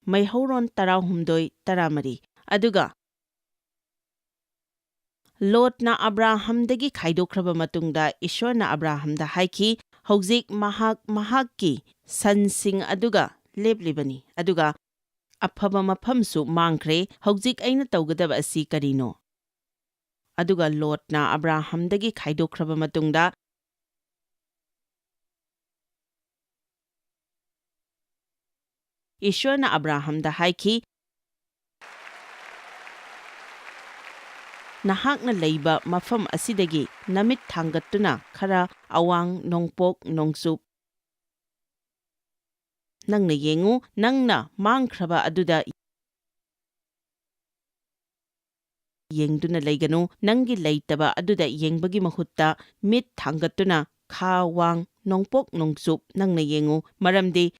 ꯃꯩꯍꯧꯔꯣꯟ ꯇꯔꯥꯍꯨꯝꯗꯣꯏ, ꯇꯔꯥꯃꯔꯤ꯫ ꯑꯗꯨꯒ ꯂꯣꯠꯅ ꯑꯕ꯭ꯔꯥꯍꯝꯗꯒꯤ ꯈꯥꯏꯗꯣꯛꯈ꯭ꯔꯕ ꯃꯇꯨꯡꯗ, ꯏꯁꯣꯔꯅ ꯑꯕ꯭ꯔꯥꯍꯝꯗ ꯍꯥꯏꯈꯤ, "ꯍꯧꯖꯤꯛ ꯃꯍꯥꯛ ꯃꯍꯥꯛꯀꯤ ꯁꯟꯁꯤꯡ ꯑꯗꯨꯒ ꯂꯦꯞꯂꯤꯕꯅꯤ, ꯑꯗꯨꯒ ꯑꯐꯕ ꯃꯐꯝꯁꯨ ꯃꯥꯡꯈ꯭ꯔꯦ꯫ ꯍꯧꯖꯤꯛ ꯑꯩꯅ ꯇꯧꯒꯗꯕ ꯑꯁꯤ ꯀꯔꯤꯅꯣ?" ꯑꯗꯨꯒ ꯂꯣꯠꯅ ꯑꯕ꯭ꯔꯥꯍꯝꯗꯒꯤ ꯈꯥꯏꯗꯣꯛꯈ꯭ꯔꯕ ꯃꯇꯨꯡꯗ, ꯏꯁꯣꯔꯅ ꯑꯕ꯭ꯔꯥꯍꯝꯗ ꯍꯥꯏꯈꯤ, "ꯅꯍꯥꯛꯅ ꯂꯩꯕ ꯃꯐꯝ ꯑꯁꯤꯗꯒꯤ ꯅꯃꯤꯠ ꯊꯥꯡꯒꯠꯇꯨꯅ ꯈꯔ ꯑꯋꯥꯡ ꯅꯣꯡꯄꯣꯛ ꯅꯣꯡꯆꯨꯞ ꯅꯪꯅ ꯌꯦꯡꯉꯨ, ꯅꯪꯅ ꯃꯥꯡꯈ꯭ꯔꯕ ꯑꯗꯨꯗ ꯌꯦꯡꯗꯨꯅ ꯂꯩꯒꯅꯨ, ꯅꯪꯒꯤ ꯂꯩꯇꯕ ꯑꯗꯨꯗ ꯌꯦꯡꯕꯒꯤ ꯃꯍꯨꯠꯇ ꯃꯤꯠ ꯊꯥꯡꯒꯠꯇꯨꯅ ꯈꯥ ꯋꯥꯡ ꯅꯣꯡꯄꯣꯛ ꯅꯣꯡꯆꯨꯞ ꯅꯪꯅ ꯌꯦꯡꯉꯨ, ꯃꯔꯝꯗꯤ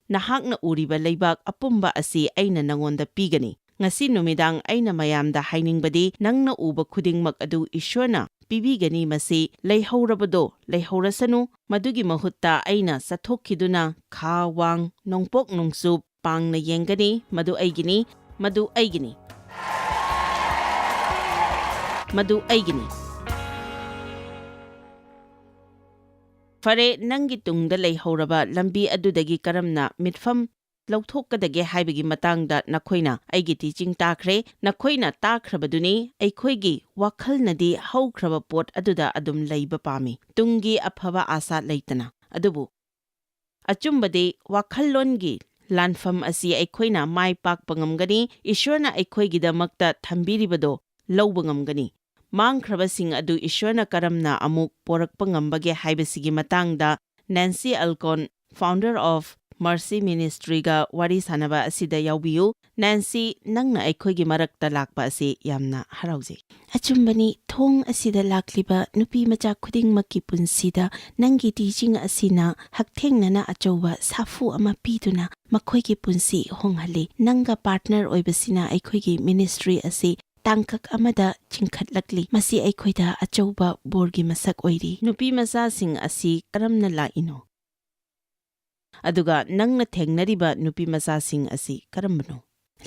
ꯅꯍꯥꯛꯅ ꯎꯔꯤꯕ ꯂꯩꯕꯥꯛ ꯑꯄꯨꯝꯕ ꯑꯁꯤ ꯑꯩꯅ ꯅꯉꯣꯟꯗ ꯄꯤꯒꯅꯤ꯫ ꯉꯁꯤ ꯅꯨꯃꯤꯗꯥꯡ ꯑꯩꯅ ꯃꯌꯥꯝꯗ ꯍꯥꯏꯅꯤꯡꯕꯗꯤ, ꯅꯪꯅ ꯎꯕ ꯈꯨꯗꯤꯡꯃꯛ ꯑꯗꯨ ꯏꯁꯣꯔꯅ ꯄꯤꯕꯤꯒꯅꯤ꯫ ꯃꯁꯤ ꯂꯩꯍꯧꯔꯕꯗꯣ ꯂꯩꯍꯧꯔꯁꯅꯨ, ꯃꯗꯨꯒꯤ ꯃꯍꯨꯠꯇ ꯑꯩꯅ ꯆꯠꯊꯣꯛꯈꯤꯗꯨꯅ ꯈꯥ ꯋꯥꯡ ꯅꯣꯡꯄꯣꯛ ꯅꯣꯡꯆꯨꯞ ꯄꯥꯡꯅ ꯌꯦꯡꯒꯅꯤ꯫ ꯃꯗꯨ ꯑꯩꯒꯤꯅꯤ, ꯃꯗꯨ ꯑꯩꯒꯤꯅꯤ, ꯃꯗꯨ ꯑꯩꯒꯤꯅꯤ꯫ ꯐꯔꯦ, ꯅꯪꯒꯤ ꯇꯨꯡꯗ ꯂꯩꯍꯧꯔꯕ ꯂꯝꯕꯤ ꯑꯗꯨꯗꯒꯤ ꯀꯔꯝꯅ ꯃꯤꯠꯐꯝ ꯂꯧꯊꯣꯛꯀꯗꯒꯦ ꯍꯥꯏꯕꯒꯤ ꯃꯇꯥꯡꯗ ꯅꯈꯣꯏꯅ ꯑꯩꯒꯤ ꯇꯤꯆꯤꯡ ꯇꯥꯈ꯭ꯔꯦ꯫ ꯅꯈꯣꯏꯅ ꯇꯥꯈ꯭ꯔꯕꯗꯨꯅꯤ, ꯑꯩꯈꯣꯏꯒꯤ ꯋꯥꯈꯜꯅꯗꯤ ꯍꯧꯈ꯭ꯔꯕ ꯄꯣꯠ ꯑꯗꯨꯗ ꯑꯗꯨꯝ ꯂꯩꯕ ꯄꯥꯝꯃꯤ꯫ ꯇꯨꯡꯒꯤ ꯑꯐꯕ ꯑꯥꯁꯥ ꯂꯩꯇꯅ꯫ ꯑꯗꯨꯕꯨ ꯑꯆꯨꯝꯕꯗꯤ, ꯋꯥꯈꯜꯂꯣꯟꯒꯤ ꯂꯥꯟꯐꯝ ꯑꯁꯤ ꯑꯩꯈꯣꯏꯅ ꯃꯥꯏ ꯄꯥꯛꯄ ꯉꯝꯒꯅꯤ꯫ ꯏꯁ꯭ꯋꯔꯅ ꯑꯩꯈꯣꯏꯒꯤꯗꯃꯛꯇ ꯊꯝꯕꯤꯔꯤꯕꯗꯣ ꯂꯧꯕ ꯉꯝꯒꯅꯤ꯫ ꯃꯥꯡꯈ꯭ꯔꯕꯁꯤꯡ ꯑꯗꯨ ꯏꯁ꯭ꯋꯔꯅ ꯀꯔꯝꯅ ꯑꯃꯨꯛ ꯄꯣꯔꯛꯄ ꯉꯝꯕꯒꯦ ꯍꯥꯏꯕꯁꯤꯒꯤ ꯃꯇꯥꯡꯗ Nancy Alcorn, founder of Mercy Ministry-ꯒ ꯋꯥꯔꯤ ꯁꯥꯅꯕ ꯑꯁꯤꯗ ꯌꯥꯎꯕꯤꯌꯨ꯫ ꯅꯦꯟꯁꯤ, ꯅꯪꯅ ꯑꯩꯈꯣꯏꯒꯤ ꯃꯔꯛꯇ ꯂꯥꯛꯄ ꯑꯁꯤ ꯌꯥꯝꯅ ꯍꯔꯥꯎꯖꯩ꯫ ꯑꯆꯨꯝꯕꯅꯤ, ꯊꯣꯡ ꯑꯁꯤꯗ ꯂꯥꯛꯂꯤꯕ ꯅꯨꯄꯤ ꯃꯆꯥ ꯈꯨꯗꯤꯡꯃꯛꯀꯤ ꯄꯨꯟꯁꯤꯗ ꯅꯪꯒꯤ ꯇꯤꯆꯤꯡ ꯑꯁꯤꯅ ꯍꯛꯊꯦꯡꯅꯅ ꯑꯆꯧꯕ ꯁꯥꯐꯨ ꯑꯃ ꯄꯤꯗꯨꯅ ꯃꯈꯣꯏꯒꯤ ꯄꯨꯟꯁꯤ ꯍꯣꯡꯍꯜꯂꯤ꯫ ꯅꯪꯒ ꯄꯥꯔꯠꯅꯔ ꯑꯣꯏꯕꯁꯤꯅ ꯑꯩꯈꯣꯏꯒꯤ ꯃꯤꯅꯤꯁꯇ꯭ꯔꯤ ꯑꯁꯤ ꯇꯥꯡꯀꯛ ꯑꯃꯗ ꯆꯤꯡꯈꯠꯂꯛꯂꯤ꯫ ꯃꯁꯤ ꯑꯩꯈꯣꯏꯗ ꯑꯆꯧꯕ ꯕꯣꯔꯒꯤ ꯃꯁꯛ ꯑꯣꯏꯔꯤ꯫ ꯅꯨꯄꯤ ꯃꯆꯥꯁꯤꯡ ꯑꯁꯤ ꯀꯔꯝꯅ ꯂꯥꯛꯏꯅꯣ? ꯑꯗꯨꯒ ꯅꯪꯅ ꯊꯦꯡꯅꯔꯤꯕ ꯅꯨꯄꯤ ꯃꯆꯥꯁꯤꯡ ꯑꯁꯤ ꯀꯔꯝꯕꯅꯣ?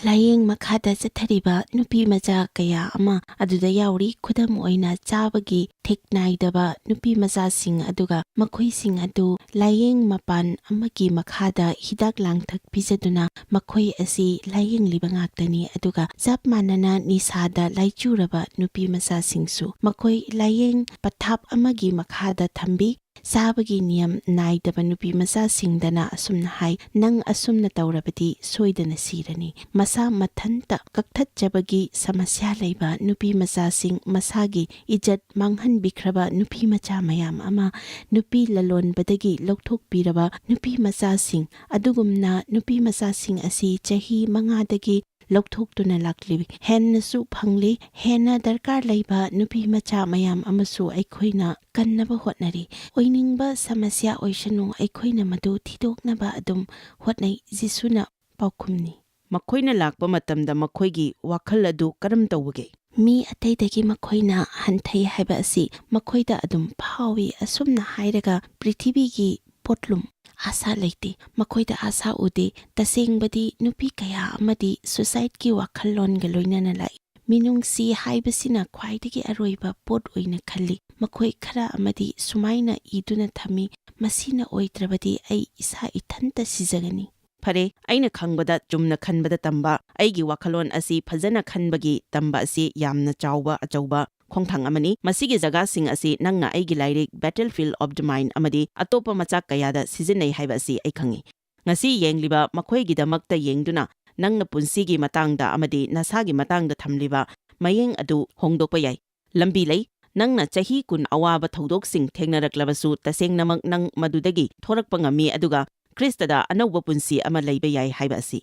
ꯂꯥꯏꯌꯦꯡ ꯃꯈꯥꯗ ꯆꯠꯊꯔꯤꯕ ꯅꯨꯄꯤ ꯃꯆꯥ ꯀꯌꯥ ꯑꯃ ꯑꯗꯨꯗ ꯌꯥꯎꯔꯤ꯫ ꯈꯨꯗꯝ ꯑꯣꯏꯅ, ꯆꯥꯕꯒꯤ ꯊꯤꯛ ꯅꯥꯏꯗꯕ ꯅꯨꯄꯤ ꯃꯆꯥꯁꯤꯡ, ꯑꯗꯨꯒ ꯃꯈꯣꯏꯁꯤꯡ ꯑꯗꯨ ꯂꯥꯏꯌꯦꯡ ꯃꯄꯥꯟ ꯑꯃꯒꯤ ꯃꯈꯥꯗ ꯍꯤꯗꯥꯛ ꯂꯥꯡꯊꯛ ꯄꯤꯖꯗꯨꯅ ꯃꯈꯣꯏ ꯑꯁꯤ ꯂꯥꯏꯌꯦꯡꯂꯤꯕ ꯉꯥꯛꯇꯅꯤ꯫ ꯑꯗꯨꯒ ꯆꯞ ꯃꯥꯟꯅꯅ ꯅꯤꯁꯥꯗ ꯂꯥꯏꯆꯨꯔꯕ ꯅꯨꯄꯤ ꯃꯆꯥꯁꯤꯡꯁꯨ ꯃꯈꯣꯏ ꯂꯥꯏꯌꯦꯡ ꯄꯊꯥꯞ ꯑꯃꯒꯤ ꯃꯈꯥꯗ ꯊꯝꯕꯤ꯫ ꯆꯥꯕꯒꯤ ꯅꯤꯌꯝ ꯅꯥꯏꯗꯕ ꯅꯨꯄꯤ ꯃꯆꯥꯁꯤꯡꯗꯅ ꯑꯁꯨꯝꯅ ꯍꯥꯏ, "ꯅꯪ ꯑꯁꯨꯝꯅ ꯇꯧꯔꯕꯗꯤ ꯁꯣꯏꯗꯅ ꯁꯤꯔꯅꯤ"꯫ ꯃꯁꯥ ꯃꯊꯟꯇ ꯀꯛꯊꯠꯆꯕꯒꯤ ꯁꯃꯁ꯭ꯌꯥ ꯂꯩꯕ ꯅꯨꯄꯤ ꯃꯆꯥꯁꯤꯡ, ꯃꯁꯥꯒꯤ ꯏꯖꯠ ꯃꯥꯡꯍꯟꯕꯤꯈ꯭ꯔꯕ ꯅꯨꯄꯤ ꯃꯆꯥ ꯃꯌꯥꯝ ꯑꯃ, ꯅꯨꯄꯤ ꯂꯂꯣꯟꯕꯗꯒꯤ ꯂꯧꯊꯣꯛꯄꯤꯔꯕ ꯅꯨꯄꯤ ꯃꯆꯥꯁꯤꯡ, ꯑꯗꯨꯒꯨꯝꯅ ꯅꯨꯄꯤ ꯃꯆꯥꯁꯤꯡ ꯑꯁꯤ ꯆꯍꯤ ꯃꯉꯥꯗꯒꯤ ꯂꯧꯊꯣꯛꯇꯨꯅ ꯂꯥꯛꯂꯤ꯫ ꯍꯦꯟꯅꯁꯨ ꯐꯪꯂꯤ꯫ ꯍꯦꯟꯅ ꯗꯔꯀꯥꯔ ꯂꯩꯕ ꯅꯨꯄꯤ ꯃꯆꯥ ꯃꯌꯥꯝ ꯑꯃꯁꯨ ꯑꯩꯈꯣꯏꯅ ꯀꯟꯅꯕ ꯍꯣꯠꯅꯔꯤ꯫ ꯑꯣꯏꯅꯤꯡꯕ ꯁꯃꯁ꯭ꯌꯥ ꯑꯣꯏꯁꯅꯨ, ꯑꯩꯈꯣꯏꯅ ꯃꯗꯨ ꯊꯤꯗꯣꯛꯅꯕ ꯑꯗꯨꯝ ꯍꯣꯠꯅꯩ꯫ ꯖꯤꯁꯨꯅ ꯄꯥꯎꯈꯨꯝꯅꯤ꯫ ꯃꯈꯣꯏꯅ ꯂꯥꯛꯄ ꯃꯇꯝꯗ ꯃꯈꯣꯏꯒꯤ ꯋꯥꯈꯜ ꯑꯗꯨ ꯀꯔꯝ ꯇꯧꯕꯒꯦ? ꯃꯤ ꯑꯇꯩꯗꯒꯤ ꯃꯈꯣꯏꯅ ꯍꯟꯊꯩ ꯍꯥꯏꯕ ꯑꯁꯤ ꯃꯈꯣꯏꯗ ꯑꯗꯨꯝ ꯐꯥꯎꯏ꯫ ꯑꯁꯨꯝꯅ ꯍꯥꯏꯔꯒ ꯄ꯭ꯔꯤꯊꯤꯕꯤꯒꯤ ꯄꯣꯠꯂꯨꯝ ꯑꯥꯁꯥ ꯂꯩꯇꯦ꯫ ꯃꯈꯣꯏꯗ ꯑꯥꯁꯥ ꯎꯗꯦ꯫ ꯇꯁꯦꯡꯕꯗꯤ, ꯅꯨꯄꯤ ꯀꯌꯥ ꯑꯃꯗꯤ ꯁꯨꯁꯥꯏꯗꯀꯤ ꯋꯥꯈꯜꯂꯣꯟꯒ ꯂꯣꯏꯅꯅ ꯂꯥꯛꯏ꯫ ꯃꯤꯅꯨꯡꯁꯤ ꯍꯥꯏꯕꯁꯤꯅ ꯈ꯭ꯋꯥꯏꯗꯒꯤ ꯑꯔꯣꯏꯕ ꯄꯣꯠ ꯑꯣꯏꯅ ꯈꯜꯂꯤ꯫ ꯃꯈꯣꯏ ꯈꯔ ꯑꯃꯗꯤ ꯁꯨꯃꯥꯏꯅ ꯏꯗꯨꯅ ꯊꯝꯃꯤ, "ꯃꯁꯤꯅ ꯑꯣꯏꯗ꯭ꯔꯕꯗꯤ ꯑꯩ ꯏꯁꯥ ꯏꯊꯟꯇ ꯁꯤꯖꯒꯅꯤ"꯫ ꯐꯔꯦ, ꯑꯩꯅ ꯈꯪꯕꯗ ꯆꯨꯝꯅ ꯈꯟꯕꯗ ꯇꯝꯕ, ꯑꯩꯒꯤ ꯋꯥꯈꯜꯂꯣꯟ ꯑꯁꯤ ꯐꯖꯅ ꯈꯟꯕꯒꯤ ꯇꯝꯕ ꯑꯁꯤ ꯌꯥꯝꯅ ꯆꯥꯎꯕ ꯑꯆꯧꯕ ꯈꯣꯡꯊꯥꯡ ꯑꯃꯅꯤ꯫ ꯃꯁꯤꯒꯤ ꯖꯒꯥꯁꯤꯡ ꯑꯁꯤ ꯅꯪꯅ ꯑꯩꯒꯤ ꯂꯥꯏꯔꯤꯛ Battlefield of the Mind ꯑꯃꯗꯤ ꯑꯇꯣꯞꯄ ꯃꯆꯥꯛ ꯀꯌꯥꯗ ꯁꯤꯖꯤꯟꯅꯩ ꯍꯥꯏꯕ ꯑꯁꯤ ꯑꯩ ꯈꯪꯏ꯫ ꯉꯁꯤ ꯌꯦꯡꯂꯤꯕ ꯃꯈꯣꯏꯒꯤꯗꯃꯛꯇ ꯌꯦꯡꯗꯨꯅ ꯅꯪꯅ ꯄꯨꯟꯁꯤꯒꯤ ꯃꯇꯥꯡꯗ ꯑꯃꯗꯤ ꯅꯁꯥꯒꯤ ꯃꯇꯥꯡꯗ ꯊꯝꯂꯤꯕ ꯃꯌꯦꯡ ꯑꯗꯨ ꯍꯣꯡꯗꯣꯛꯄ ꯌꯥꯏ꯫ ꯂꯝꯕꯤ ꯂꯩ꯫ ꯅꯪꯅ ꯆꯍꯤ ꯀꯨꯟ ꯑꯋꯥꯕ ꯊꯧꯗꯣꯛꯁꯤꯡ ꯊꯦꯡꯅꯔꯛꯂꯕꯁꯨ, ꯇꯁꯦꯡꯅꯃꯛ ꯅꯪ ꯃꯗꯨꯗꯒꯤ ꯊꯣꯔꯛꯄ ꯉꯝꯃꯤ, ꯑꯗꯨꯒ ꯈ꯭ꯔꯤꯁꯇꯗ ꯑꯅꯧꯕ ꯄꯨꯟꯁꯤ ꯑꯃ ꯂꯩꯕ ꯌꯥꯏ ꯍꯥꯏꯕ ꯑꯁꯤ꯫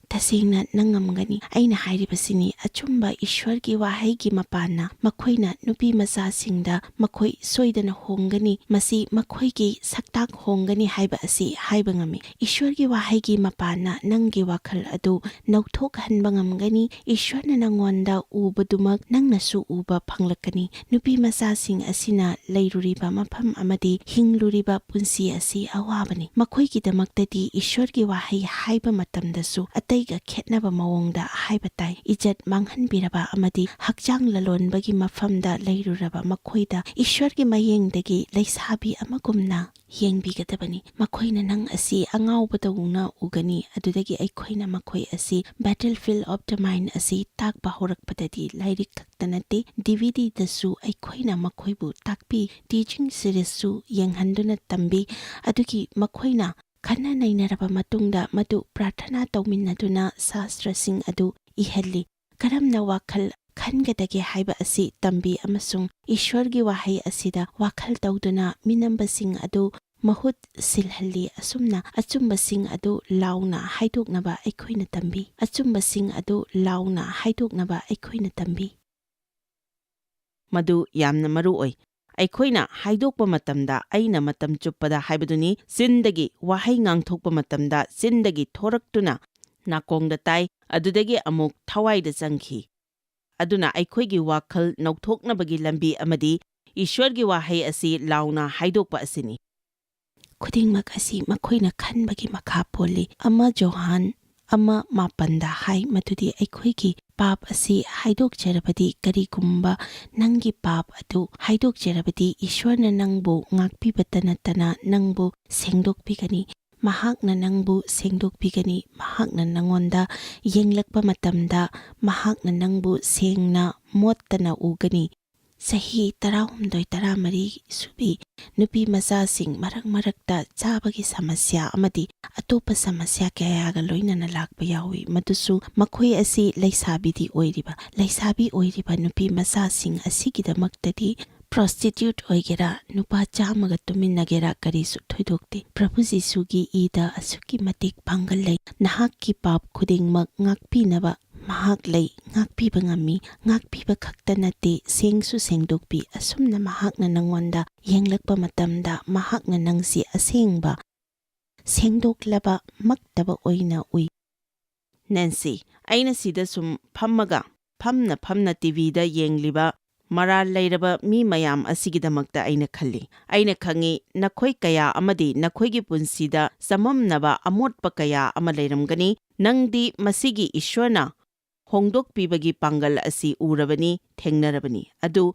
ꯇꯁꯦꯡꯅ ꯅꯪ ꯉꯝꯒꯅꯤ꯫ ꯑꯩꯅ ꯍꯥꯏꯔꯤꯕꯁꯤꯅꯤ, ꯑꯆꯨꯝꯕ ꯏꯁ꯭ꯋꯔꯒꯤ ꯋꯥꯍꯩꯒꯤ ꯃꯄꯥꯟꯅ ꯃꯈꯣꯏꯅ ꯅꯨꯄꯤ ꯃꯆꯥꯁꯤꯡꯗ ꯃꯈꯣꯏ ꯁꯣꯏꯗꯅ ꯍꯣꯡꯒꯅꯤ, ꯃꯁꯤ ꯃꯈꯣꯏꯒꯤ ꯁꯛꯇꯥꯛ ꯍꯣꯡꯒꯅꯤ ꯍꯥꯏꯕ ꯑꯁꯤ ꯍꯥꯏꯕ ꯉꯝꯃꯤ꯫ ꯏꯁ꯭ꯋꯔꯒꯤ ꯋꯥꯍꯩꯒꯤ ꯃꯄꯥꯟꯅ ꯅꯪꯒꯤ ꯋꯥꯈꯜ ꯑꯗꯨ ꯅꯧꯊꯣꯛꯍꯟꯕ ꯉꯝꯒꯅꯤ꯫ ꯏꯁ꯭ꯋꯔꯅ ꯅꯪꯉꯣꯟꯗ ꯎꯕꯗꯨꯃꯛ ꯅꯪꯅꯁꯨ ꯎꯕ ꯐꯪꯂꯛꯀꯅꯤ꯫ ꯅꯨꯄꯤ ꯃꯆꯥꯁꯤꯡ ꯑꯁꯤꯅ ꯂꯩꯔꯨꯔꯤꯕ ꯃꯐꯝ ꯑꯃꯗꯤ ꯍꯤꯡꯂꯨꯔꯤꯕ ꯄꯨꯟꯁꯤ ꯑꯁꯤ ꯑꯋꯥꯕꯅꯤ꯫ ꯃꯈꯣꯏꯒꯤꯗꯃꯛꯇꯗꯤ ꯏꯁ꯭ꯋꯔꯒꯤ ꯋꯥꯍꯩ ꯍꯥꯏꯕ ꯃꯇꯝꯗꯁꯨ ꯑꯇꯩꯒ ꯈꯦꯠꯅꯕ ꯃꯑꯣꯡꯗ ꯍꯥꯏꯕ ꯇꯥꯏ꯫ ꯏꯖꯠ ꯃꯥꯡꯍꯟꯕꯤꯔꯕ ꯑꯃꯗꯤ ꯍꯛꯆꯥꯡ ꯂꯂꯣꯟꯕꯒꯤ ꯃꯐꯝꯗ ꯂꯩꯔꯨꯔꯕ ꯃꯈꯣꯏꯗ ꯏꯁ꯭ꯋꯔꯒꯤ ꯃꯥꯌꯦꯡꯗꯒꯤ ꯂꯩꯁꯥꯕꯤ ꯑꯃꯒꯨꯝꯅ ꯌꯦꯡꯕꯤꯒꯗꯕꯅꯤ꯫ ꯃꯈꯣꯏꯅ ꯅꯪ ꯑꯁꯤ ꯑꯉꯥꯎꯕꯗꯧꯅ ꯎꯒꯅꯤ꯫ ꯑꯗꯨꯗꯒꯤ ꯑꯩꯈꯣꯏꯅ ꯃꯈꯣꯏ ꯑꯁꯤ Battlefield of the Mind ꯑꯁꯤ ꯇꯥꯛꯄ ꯍꯧꯔꯛꯄꯗꯗꯤ ꯂꯥꯏꯔꯤꯛ ꯈꯛꯇ ꯅꯠꯇꯦ, DVDꯗꯁꯨ ꯑꯩꯈꯣꯏꯅ ꯃꯈꯣꯏꯕꯨ ꯇꯥꯛꯄꯤ, teaching seriesꯁꯨ ꯌꯦꯡꯍꯟꯗꯨꯅ ꯇꯝꯕꯤ꯫ ꯑꯗꯨꯒꯤ ꯃꯈꯣꯏꯅ ꯈꯟꯅ ꯅꯩꯅꯔꯕ ꯃꯇꯨꯡꯗ ꯃꯗꯨ ꯄ꯭ꯔꯥꯔꯊꯅꯥ ꯇꯧꯃꯤꯟꯅꯗꯨꯅ ꯁꯥꯁꯇ꯭ꯔꯁꯤꯡ ꯑꯗꯨ ꯏꯍꯜꯂꯤ꯫ ꯀꯔꯝꯅ ꯋꯥꯈꯜ ꯈꯟꯒꯗꯒꯦ ꯍꯥꯏꯕ ꯑꯁꯤ ꯇꯝꯕꯤ ꯑꯃꯁꯨꯡ ꯏꯁ꯭ꯋꯔꯒꯤ ꯋꯥꯍꯩ ꯑꯁꯤꯗ ꯋꯥꯈꯜ ꯇꯧꯗꯨꯅ ꯃꯤꯅꯝꯕꯁꯤꯡ ꯑꯗꯨ ꯃꯍꯨꯠ ꯁꯤꯜꯍꯜꯂꯤ꯫ ꯑꯁꯨꯝꯅ ꯑꯆꯨꯝꯕꯁꯤꯡ ꯑꯗꯨ ꯂꯥꯎꯅ ꯍꯥꯏꯗꯣꯛꯅꯕ ꯑꯩꯈꯣꯏꯅ ꯇꯝꯕꯤ꯫ ꯑꯆꯨꯝꯕꯁꯤꯡ ꯑꯗꯨ ꯂꯥꯎꯅ ꯍꯥꯏꯗꯣꯛꯅꯕ ꯑꯩꯈꯣꯏꯅ ꯇꯝꯕꯤ꯫ ꯃꯗꯨ ꯌꯥꯝꯅ ꯃꯔꯨ ꯑꯣꯏ꯫ ꯑꯩꯈꯣꯏꯅ ꯍꯥꯏꯗꯣꯛꯄ ꯃꯇꯝꯗ, ꯑꯩꯅ ꯃꯇꯝ ꯆꯨꯞꯄꯗ ꯍꯥꯏꯕꯗꯨꯅꯤ, ꯆꯤꯟꯗꯒꯤ ꯋꯥꯍꯩ ꯉꯥꯡꯊꯣꯛꯄ ꯃꯇꯝꯗ ꯆꯤꯟꯗꯒꯤ ꯊꯣꯔꯛꯇꯨꯅ ꯅꯥꯀꯣꯡꯗ ꯇꯥꯏ, ꯑꯗꯨꯗꯒꯤ ꯑꯃꯨꯛ ꯊꯋꯥꯏꯗ ꯆꯪꯈꯤ꯫ ꯑꯗꯨꯅ ꯑꯩꯈꯣꯏꯒꯤ ꯋꯥꯈꯜ ꯅꯧꯊꯣꯛꯅꯕꯒꯤ ꯂꯝꯕꯤ ꯑꯃꯗꯤ ꯏꯁ꯭ꯋꯔꯒꯤ ꯋꯥꯍꯩ ꯑꯁꯤ ꯂꯥꯎꯅ ꯍꯥꯏꯗꯣꯛꯄ ꯑꯁꯤꯅꯤ꯫ ꯈꯨꯗꯤꯡꯃꯛ ꯑꯁꯤ ꯃꯈꯣꯏꯅ ꯈꯟꯕꯒꯤ ꯃꯈꯥ ꯄꯣꯜꯂꯤ꯫ ꯑꯃ ꯖꯣꯍꯥꯟ ꯑꯃ ꯃꯥꯄꯟꯗ ꯍꯥꯏ ꯃꯗꯨꯗꯤ ꯑꯩꯈꯣꯏꯒꯤ ꯄꯥꯞ ꯑꯁꯤ ꯍꯥꯏꯗꯣꯛꯆꯔꯕꯗꯤ, ꯀꯔꯤꯒꯨꯝꯕ ꯅꯪꯒꯤ ꯄꯥꯞ ꯑꯗꯨ ꯍꯥꯏꯗꯣꯛꯆꯔꯕꯗꯤ, ꯏꯁ꯭ꯋꯔꯅ ꯅꯪꯕꯨ ꯉꯥꯛꯄꯤꯕꯇ ꯅꯠꯇꯅ ꯅꯪꯕꯨ ꯁꯦꯡꯗꯣꯛꯄꯤꯒꯅꯤ꯫ ꯃꯍꯥꯛꯅ ꯅꯪꯕꯨ ꯁꯦꯡꯗꯣꯛꯄꯤꯒꯅꯤ꯫ ꯃꯍꯥꯛꯅ ꯅꯪꯉꯣꯟꯗ ꯌꯦꯡꯂꯛꯄ ꯃꯇꯝꯗ, ꯃꯍꯥꯛꯅ ꯅꯪꯕꯨ ꯁꯦꯡꯅ ꯃꯣꯠꯇꯅ ꯎꯒꯅꯤ꯫ ꯆꯍꯤ ꯇꯔꯥꯍꯨꯝꯗꯣꯏ, ꯇꯔꯥꯃꯔꯤ ꯁꯨꯕꯤ ꯅꯨꯄꯤ ꯃꯆꯥꯁꯤꯡ ꯃꯔꯛ ꯃꯔꯛꯇ ꯆꯥꯕꯒꯤ ꯁꯃꯁ꯭ꯌꯥ ꯑꯃꯗꯤ ꯑꯇꯣꯞꯄ ꯁꯃꯁ꯭ꯌꯥ ꯀꯌꯥꯒ ꯂꯣꯏꯅꯅ ꯂꯥꯛꯄ ꯌꯥꯎꯏ꯫ ꯃꯗꯨꯁꯨ ꯃꯈꯣꯏ ꯑꯁꯤ ꯂꯩꯁꯥꯕꯤꯗꯤ ꯑꯣꯏꯔꯤꯕ, ꯂꯩꯁꯥꯕꯤ ꯑꯣꯏꯔꯤꯕ ꯅꯨꯄꯤ ꯃꯆꯥꯁꯤꯡ ꯑꯁꯤꯒꯤꯗꯃꯛꯇꯗꯤ prostitute ꯑꯣꯏꯒꯦꯔꯥ, ꯅꯨꯄꯥ ꯆꯥꯝꯃꯒ ꯇꯨꯃꯤꯟꯅꯒꯦꯔꯥ, ꯀꯔꯤꯁꯨ ꯊꯣꯏꯗꯣꯛꯇꯦ꯫ ꯄ꯭ꯔꯚꯨ ꯖꯤꯁꯨꯒꯤ ꯏꯗ ꯑꯁꯨꯛꯀꯤ ꯃꯇꯤꯛ ꯄꯥꯡꯒꯜ ꯂꯩ꯫ ꯅꯍꯥꯛꯀꯤ ꯄꯥꯞ ꯈꯨꯗꯤꯡꯃꯛ ꯉꯥꯛꯄꯤꯅꯕ ꯃꯍꯥꯛ ꯂꯩ꯫ ꯉꯥꯛꯄꯤꯕ ꯉꯝꯃꯤ꯫ ꯉꯥꯛꯄꯤꯕ ꯈꯛꯇ ꯅꯠꯇꯦ, ꯁꯦꯡꯁꯨ ꯁꯦꯡꯗꯣꯛꯄꯤ꯫ ꯑꯁꯨꯝꯅ ꯃꯍꯥꯛꯅ ꯅꯪꯉꯣꯟꯗ ꯌꯦꯡꯂꯛꯄ ꯃꯇꯝꯗ, ꯃꯍꯥꯛꯅ ꯅꯪꯁꯤ ꯑꯁꯦꯡꯕ, ꯁꯦꯡꯗꯣꯛꯂꯕ ꯃꯛꯇꯕ ꯑꯣꯏꯅ ꯎꯏ꯫ ꯅꯦꯟꯁꯤ, ꯑꯩꯅ ꯁꯤꯗ ꯁꯨꯝ ꯐꯝꯃꯒ, ꯐꯝꯅ ꯐꯝꯅ ꯇꯤꯚꯤꯗ ꯌꯦꯡꯂꯤꯕ ꯃꯔꯥꯜ ꯂꯩꯔꯕ ꯃꯤ ꯃꯌꯥꯝ ꯑꯁꯤꯒꯤꯗꯃꯛꯇ ꯑꯩꯅ ꯈꯜꯂꯤ꯫ ꯑꯩꯅ ꯈꯪꯏ, ꯅꯈꯣꯏ ꯀꯌꯥ ꯑꯃꯗꯤ ꯅꯈꯣꯏꯒꯤ ꯄꯨꯟꯁꯤꯗ ꯆꯃꯝꯅꯕ ꯑꯃꯣꯠꯄ ꯀꯌꯥ ꯑꯃ ꯂꯩꯔꯝꯒꯅꯤ꯫ ꯅꯪꯗꯤ ꯃꯁꯤꯒꯤ ꯏꯁ꯭ꯋꯔꯅ ꯍꯣꯡꯗꯣꯛꯄꯤꯕꯒꯤ ꯄꯥꯡꯒꯜ ꯑꯁꯤ ꯎꯔꯕꯅꯤ, ꯊꯦꯡꯅꯔꯕꯅꯤ꯫ ꯑꯗꯨ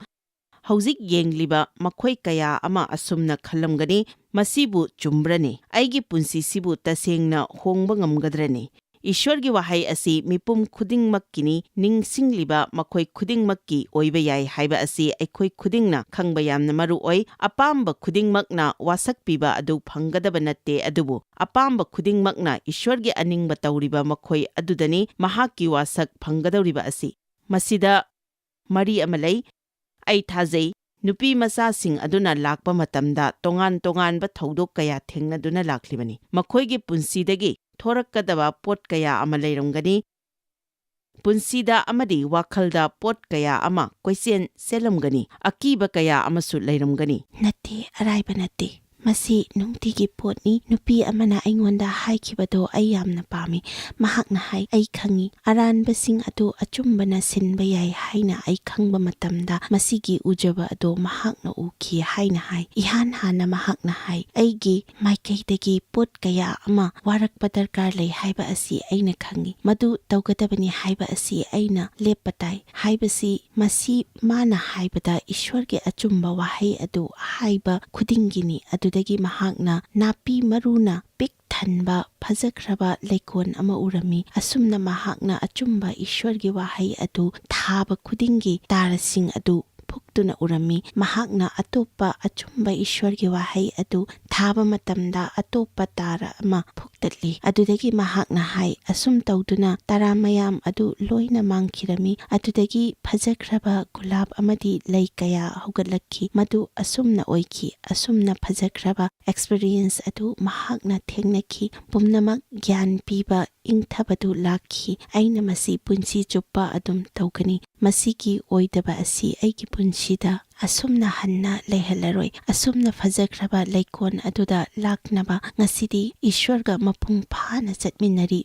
ꯍꯧꯖꯤꯛ ꯌꯦꯡꯂꯤꯕ ꯃꯈꯣꯏ ꯀꯌꯥ ꯑꯃ ꯑꯁꯨꯝꯅ ꯈꯜꯂꯝꯒꯅꯤ, "ꯃꯁꯤꯕꯨ ꯆꯨꯝꯕ꯭ꯔꯅꯦ? ꯑꯩꯒꯤ ꯄꯨꯟꯁꯤꯁꯤꯕꯨ ꯇꯁꯦꯡꯅ ꯍꯣꯡꯕ ꯉꯝꯒꯗ꯭ꯔꯅꯦ?" ꯏꯁ꯭ꯋꯔꯒꯤ ꯋꯥꯍꯩ ꯑꯁꯤ ꯃꯤꯄꯨꯝ ꯈꯨꯗꯤꯡꯃꯛꯀꯤꯅꯤ, ꯅꯤꯡꯁꯤꯡꯂꯤꯕ ꯃꯈꯣꯏ ꯈꯨꯗꯤꯡꯃꯛꯀꯤ ꯑꯣꯏꯕ ꯌꯥꯏ ꯍꯥꯏꯕ ꯑꯁꯤ ꯑꯩꯈꯣꯏ ꯈꯨꯗꯤꯡꯅ ꯈꯪꯕ ꯌꯥꯝꯅ ꯃꯔꯨ ꯑꯣꯏ꯫ ꯑꯄꯥꯝꯕ ꯈꯨꯗꯤꯡꯃꯛꯅ ꯋꯥꯁꯛꯄꯤꯕ ꯑꯗꯨ ꯐꯪꯒꯗꯕ ꯅꯠꯇꯦ, ꯑꯗꯨꯕꯨ ꯑꯄꯥꯝꯕ ꯈꯨꯗꯤꯡꯃꯛꯅ ꯏꯁ꯭ꯋꯔꯒꯤ ꯑꯅꯤꯡꯕ ꯇꯧꯔꯤꯕ ꯃꯈꯣꯏ ꯑꯗꯨꯗꯅꯤ ꯃꯍꯥꯛꯀꯤ ꯋꯥꯁꯛ ꯐꯪꯒꯗꯧꯔꯤꯕ ꯑꯁꯤ꯫ ꯃꯁꯤꯗ ꯃꯔꯤ ꯑꯃ ꯂꯩ꯫ ꯑꯩ ꯊꯥꯖꯩ, ꯅꯨꯄꯤ ꯃꯆꯥꯁꯤꯡ ꯑꯗꯨꯅ ꯂꯥꯛꯄ ꯃꯇꯝꯗ ꯇꯣꯉꯥꯟ ꯇꯣꯉꯥꯟꯕ ꯊꯧꯗꯣꯛ ꯀꯌꯥ ꯊꯦꯡꯅꯗꯨꯅ ꯂꯥꯛꯂꯤꯕꯅꯤ꯫ ꯃꯈꯣꯏꯒꯤ ꯄꯨꯟꯁꯤꯗꯒꯤ ꯊꯣꯔꯛꯀꯗꯕ ꯄꯣꯠ ꯀꯌꯥ ꯑꯃ ꯂꯩꯔꯝꯒꯅꯤ꯫ ꯄꯨꯟꯁꯤꯗ ꯑꯃꯗꯤ ꯋꯥꯈꯜꯗ ꯄꯣꯠ ꯀꯌꯥ ꯑꯃ ꯀꯣꯏꯆꯦꯟ ꯆꯦꯜꯂꯝꯒꯅꯤ꯫ ꯑꯀꯤꯕ ꯀꯌꯥ ꯑꯃꯁꯨ ꯂꯩꯔꯝꯒꯅꯤ꯫ ꯅꯠꯇꯦ, ꯑꯔꯥꯏꯕ ꯅꯠꯇꯦ꯫ ꯃꯁꯤ ꯅꯨꯡꯇꯤꯒꯤ ꯄꯣꯠꯅꯤ꯫ ꯅꯨꯄꯤ ꯑꯃꯅ ꯑꯩꯉꯣꯟꯗ ꯍꯥꯏꯈꯤꯕꯗꯣ ꯑꯩ ꯌꯥꯝꯅ ꯄꯥꯝꯃꯤ꯫ ꯃꯍꯥꯛꯅ ꯍꯥꯏ, "ꯑꯩ ꯈꯪꯏ, ꯑꯔꯥꯟꯕꯁꯤꯡ ꯑꯗꯨ ꯑꯆꯨꯝꯕꯅ ꯁꯤꯟꯕ ꯌꯥꯏ ꯍꯥꯏꯅ ꯑꯩ ꯈꯪꯕ ꯃꯇꯝꯗ, ꯃꯁꯤꯒꯤ ꯎꯖꯕ ꯑꯗꯣ ꯃꯍꯥꯛꯅ ꯎꯈꯤ" ꯍꯥꯏꯅ ꯍꯥꯏ꯫ ꯏꯍꯥꯟ ꯍꯥꯟꯅ ꯃꯍꯥꯛꯅ ꯍꯥꯏ, "ꯑꯩꯒꯤ ꯃꯥꯏꯀꯩꯗꯒꯤ ꯄꯣꯠ ꯀꯌꯥ ꯑꯃ ꯋꯥꯔꯛꯄ ꯗꯔꯀꯥꯔ ꯂꯩ ꯍꯥꯏꯕ ꯑꯁꯤ ꯑꯩꯅ ꯈꯪꯏ꯫ ꯃꯗꯨ ꯇꯧꯒꯗꯕꯅꯤ ꯍꯥꯏꯕ ꯑꯁꯤ ꯑꯩꯅ ꯂꯦꯞꯄ ꯇꯥꯏ" ꯍꯥꯏꯕꯁꯤ, ꯃꯁꯤ ꯃꯥꯅ ꯍꯥꯏꯕꯗ ꯏꯁ꯭ꯋꯔꯒꯤ ꯑꯆꯨꯝꯕ ꯋꯥꯍꯩ ꯑꯗꯨ ꯍꯥꯏꯕ ꯈꯨꯗꯤꯡꯒꯤꯅꯤ꯫ ꯑꯗꯨ ꯃꯊꯛꯇꯒꯤ ꯃꯍꯥꯛꯅ ꯅꯥꯄꯤ ꯃꯔꯨꯅ ꯄꯤꯛ ꯊꯟꯕ ꯐꯖꯈ꯭ꯔꯕ ꯂꯩꯀꯣꯜ ꯑꯃ ꯎꯔꯝꯃꯤ꯫ ꯑꯁꯨꯝꯅ ꯃꯍꯥꯛꯅ ꯑꯆꯨꯝꯕ ꯏꯁ꯭ꯋꯔꯒꯤ ꯋꯥꯍꯩ ꯑꯗꯨ ꯊꯥꯕ ꯈꯨꯗꯤꯡꯒꯤ ꯇꯥꯔꯁꯤꯡ ꯑꯗꯨ ꯐꯨꯛꯇꯨꯅ ꯎꯔꯝꯃꯤ꯫ ꯃꯍꯥꯛꯅ ꯑꯇꯣꯞꯄ ꯑꯆꯨꯝꯕ ꯏꯁ꯭ꯋꯔꯒꯤ ꯋꯥꯍꯩ ꯑꯗꯨ ꯊꯥꯕ ꯃꯇꯝꯗ ꯑꯇꯣꯞꯄ ꯇꯥꯔ ꯑꯃ ꯐꯨꯛꯇꯠꯂꯤ꯫ ꯑꯗꯨꯗꯒꯤ ꯃꯍꯥꯛꯅ ꯍꯥꯏ, ꯑꯁꯨꯝ ꯇꯧꯗꯨꯅ ꯇꯔꯥ ꯃꯌꯥꯝ ꯑꯗꯨ ꯂꯣꯏꯅ ꯃꯥꯡꯈꯤꯔꯝꯃꯤ꯫ ꯑꯗꯨꯗꯒꯤ ꯐꯖꯈ꯭ꯔꯕ ꯒꯨꯂꯥꯞ ꯑꯃꯗꯤ ꯂꯩ ꯀꯌꯥ ꯍꯧꯒꯠꯂꯛꯈꯤ꯫ ꯃꯗꯨ ꯑꯁꯨꯝꯅ ꯑꯣꯏꯈꯤ꯫ ꯑꯁꯨꯝꯅ ꯐꯖꯈ꯭ꯔꯕ ꯑꯦꯛꯁꯄꯤꯔꯤꯌꯦꯟꯁ ꯑꯗꯨ ꯃꯍꯥꯛꯅ ꯊꯦꯡꯅꯈꯤ꯫ ꯄꯨꯝꯅꯃꯛ ꯒ꯭ꯌꯥꯟ ꯄꯤꯕ ꯏꯪꯊꯕꯗꯨ ꯂꯥꯛꯈꯤ꯫ ꯑꯩꯅ ꯃꯁꯤ ꯄꯨꯟꯁꯤ ꯆꯨꯞꯄ ꯑꯗꯨꯝ ꯇꯧꯒꯅꯤ꯫ ꯃꯁꯤꯒꯤ ꯑꯣꯏꯗꯕ ꯑꯁꯤ ꯑꯩꯒꯤ ꯄꯨꯟꯁꯤꯗ ꯑꯁꯨꯝꯅ ꯍꯟꯅ ꯂꯩꯍꯜꯂꯔꯣꯏ꯫ ꯑꯁꯨꯝꯅ ꯐꯖꯈ꯭ꯔꯕ ꯂꯩꯀꯣꯜ ꯑꯗꯨꯗ ꯂꯥꯛꯅꯕ ꯉꯁꯤꯗꯤ ꯏꯁ꯭ꯋꯔꯒ ꯃꯄꯨꯡ ꯐꯥꯅ ꯆꯠꯃꯤꯟꯅꯔꯤ꯫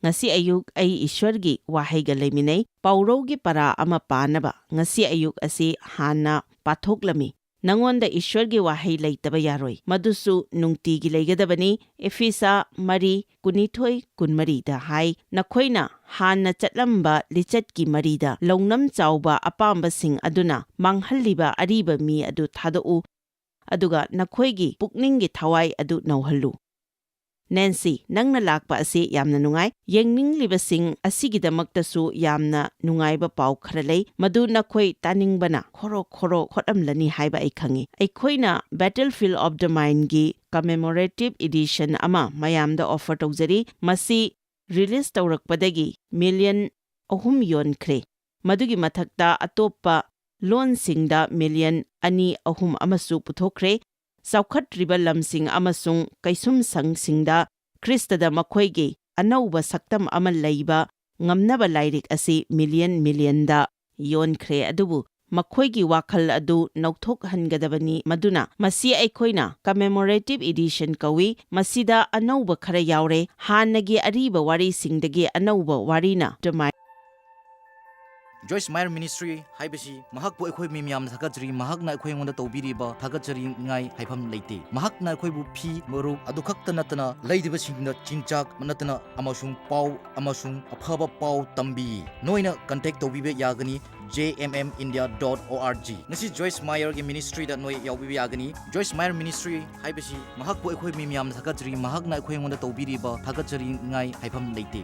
ꯉꯁꯤ ꯑꯌꯨꯛ ꯑꯩ ꯏꯁ꯭ꯋꯔꯒꯤ ꯋꯥꯍꯩꯒ ꯂꯩꯃꯤꯟꯅꯩ꯫ ꯄꯥꯎꯔꯧꯒꯤ ꯄꯔꯥ ꯑꯃ ꯄꯥꯅꯕ ꯉꯁꯤ ꯑꯌꯨꯛ ꯑꯁꯤ ꯍꯥꯟꯅ ꯄꯥꯊꯣꯛꯂꯝꯃꯤ꯫ ꯅꯉꯣꯟꯗ ꯏꯁ꯭ꯋꯔꯒꯤ ꯋꯥꯍꯩ ꯂꯩꯇꯕ ꯌꯥꯔꯣꯏ, ꯃꯗꯨꯁꯨ ꯅꯨꯡꯇꯤꯒꯤ ꯂꯩꯒꯗꯕꯅꯤ꯫ ꯏꯐꯤꯁꯥ ꯃꯔꯤ, ꯀꯨꯟꯅꯤꯊꯣꯏ, ꯀꯨꯟꯃꯔꯤꯗ ꯍꯥꯏ, "ꯅꯈꯣꯏꯅ ꯍꯥꯟꯅ ꯆꯠꯂꯝꯕ ꯂꯤꯆꯠꯀꯤ ꯃꯔꯤꯗ ꯂꯧꯅꯝ ꯆꯥꯎꯕ ꯑꯄꯥꯝꯕꯁꯤꯡ ꯑꯗꯨꯅ ꯃꯥꯡꯍꯜꯂꯤꯕ ꯑꯔꯤꯕ ꯃꯤ ꯑꯗꯨ ꯊꯥꯗꯣꯛꯎ, ꯑꯗꯨꯒ ꯅꯈꯣꯏꯒꯤ ꯄꯨꯛꯅꯤꯡꯒꯤ ꯊꯋꯥꯏ ꯑꯗꯨ ꯅꯧꯍꯜꯂꯨ꯫" ꯅꯦꯟꯁꯤ, ꯅꯪꯅ ꯂꯥꯛꯄ ꯑꯁꯤ ꯌꯥꯝꯅ ꯅꯨꯡꯉꯥꯏ꯫ ꯌꯦꯡꯅꯤꯡꯂꯤꯕꯁꯤꯡ ꯑꯁꯤꯒꯤꯗꯃꯛꯇꯁꯨ ꯌꯥꯝꯅ ꯅꯨꯡꯉꯥꯏꯕ ꯄꯥꯎ ꯈꯔ ꯂꯩ, ꯃꯗꯨ ꯅꯈꯣꯏ ꯇꯥꯅꯤꯡꯕꯅ ꯈꯣꯔꯣ ꯈꯣꯔꯣ ꯈꯣꯠꯂꯝꯂꯅꯤ ꯍꯥꯏꯕ ꯑꯩ ꯈꯪꯏ꯫ ꯑꯩꯈꯣꯏꯅ Battlefield of the Mindꯒꯤ commemorative edition ꯑꯃ ꯃꯌꯥꯝꯗ offer ꯇꯧꯖꯔꯤ꯫ ꯃꯁꯤ release ꯇꯧꯔꯛꯄꯗꯒꯤ ꯃꯤꯂꯤꯌꯟ ꯑꯍꯨꯝ ꯌꯣꯟꯈ꯭ꯔꯦ꯫ ꯃꯗꯨꯒꯤ ꯃꯊꯛꯇ ꯑꯇꯣꯞꯄ ꯂꯣꯟꯁꯤꯡꯗ ꯃꯤꯂꯤꯌꯟ ꯑꯅꯤ ꯑꯍꯨꯝ ꯑꯃꯁꯨ ꯄꯨꯊꯣꯛꯈ꯭ꯔꯦ꯫ ꯆꯥꯎꯈꯠꯇ꯭ꯔꯤꯕ ꯂꯝꯁꯤꯡ ꯑꯃꯁꯨꯡ ꯀꯩꯁꯨꯝꯁꯪꯁꯤꯡꯗ ꯈ꯭ꯔꯤꯁꯇꯗ ꯃꯈꯣꯏꯒꯤ ꯑꯅꯧꯕ ꯁꯛꯇꯝ ꯑꯃ ꯂꯩꯕ ꯉꯝꯅꯕ ꯂꯥꯏꯔꯤꯛ ꯑꯁꯤ ꯃꯤꯂꯤꯌꯟ ꯃꯤꯂꯤꯌꯟꯗ ꯌꯣꯟꯈ꯭ꯔꯦ, ꯑꯗꯨꯕꯨ ꯃꯈꯣꯏꯒꯤ ꯋꯥꯈꯜ ꯑꯗꯨ ꯅꯧꯊꯣꯛꯍꯟꯒꯗꯕꯅꯤ꯫ ꯃꯗꯨꯅ ꯃꯁꯤ ꯑꯩꯈꯣꯏꯅ commemorative edition ꯀꯧꯏ꯫ ꯃꯁꯤꯗ ꯑꯅꯧꯕ ꯈꯔ ꯌꯥꯎꯔꯦ꯫ ꯍꯥꯟꯅꯒꯤ ꯑꯔꯤꯕ ꯋꯥꯔꯤꯁꯤꯡꯗꯒꯤ ꯑꯅꯧꯕ ꯋꯥꯔꯤꯅ ꯑꯗꯨꯃꯥꯏ- Joyce Meyer Ministry ꯍꯥꯏꯕꯁꯤ ꯃꯍꯥꯛꯄꯨ ꯑꯩꯈꯣꯏ ꯃꯤ ꯃꯌꯥꯝꯅ ꯊꯥꯒꯠꯆꯔꯤ꯫ ꯃꯍꯥꯛꯅ ꯑꯩꯈꯣꯏ ꯑꯩꯉꯣꯟꯗ ꯇꯧꯕꯤꯔꯤꯕ ꯊꯥꯒꯠꯆꯔꯤꯉꯥꯏ ꯍꯥꯏꯐꯝ ꯂꯩꯇꯦ꯫ ꯃꯍꯥꯛꯅ ꯑꯩꯈꯣꯏꯕꯨ ꯐꯤ, ꯃꯔꯨꯞ ꯑꯗꯨ ꯈꯛꯇ ꯅꯠꯇꯅ ꯂꯩꯔꯤꯕꯁꯤꯡꯗ ꯆꯤꯟꯖꯥꯛ ꯅꯠꯇꯅ ꯑꯃꯁꯨꯡ ꯄꯥꯎ ꯑꯃꯁꯨꯡ ꯑꯐꯕ ꯄꯥꯎ ꯇꯝꯕꯤ꯫ ꯅꯣꯏꯅ contact ꯇꯧꯕꯤꯕ ꯌꯥꯒꯅꯤ J M M India dot O R G꯫ ꯉꯁꯤ Joyce Meyer ꯒꯤ ministry ꯗ ꯅꯣꯏ ꯌꯥꯎꯕꯤꯕ ꯌꯥꯒꯅꯤ꯫ Joyce Meyer Ministry ꯍꯥꯏꯕꯁꯤ ꯃꯍꯥꯛꯄꯨ ꯑꯩꯈꯣꯏ ꯃꯤ ꯃꯌꯥꯝꯅ ꯊꯥꯒꯠꯆꯔꯤ꯫ ꯃꯍꯥꯛꯅ ꯑꯩꯈꯣꯏ ꯑꯩꯉꯣꯟꯗ ꯇꯧꯕꯤꯔꯤꯕ ꯊꯥꯒꯠꯆꯔꯤꯉꯥꯏ ꯍꯥꯏꯐꯝ ꯂꯩꯇꯦ꯫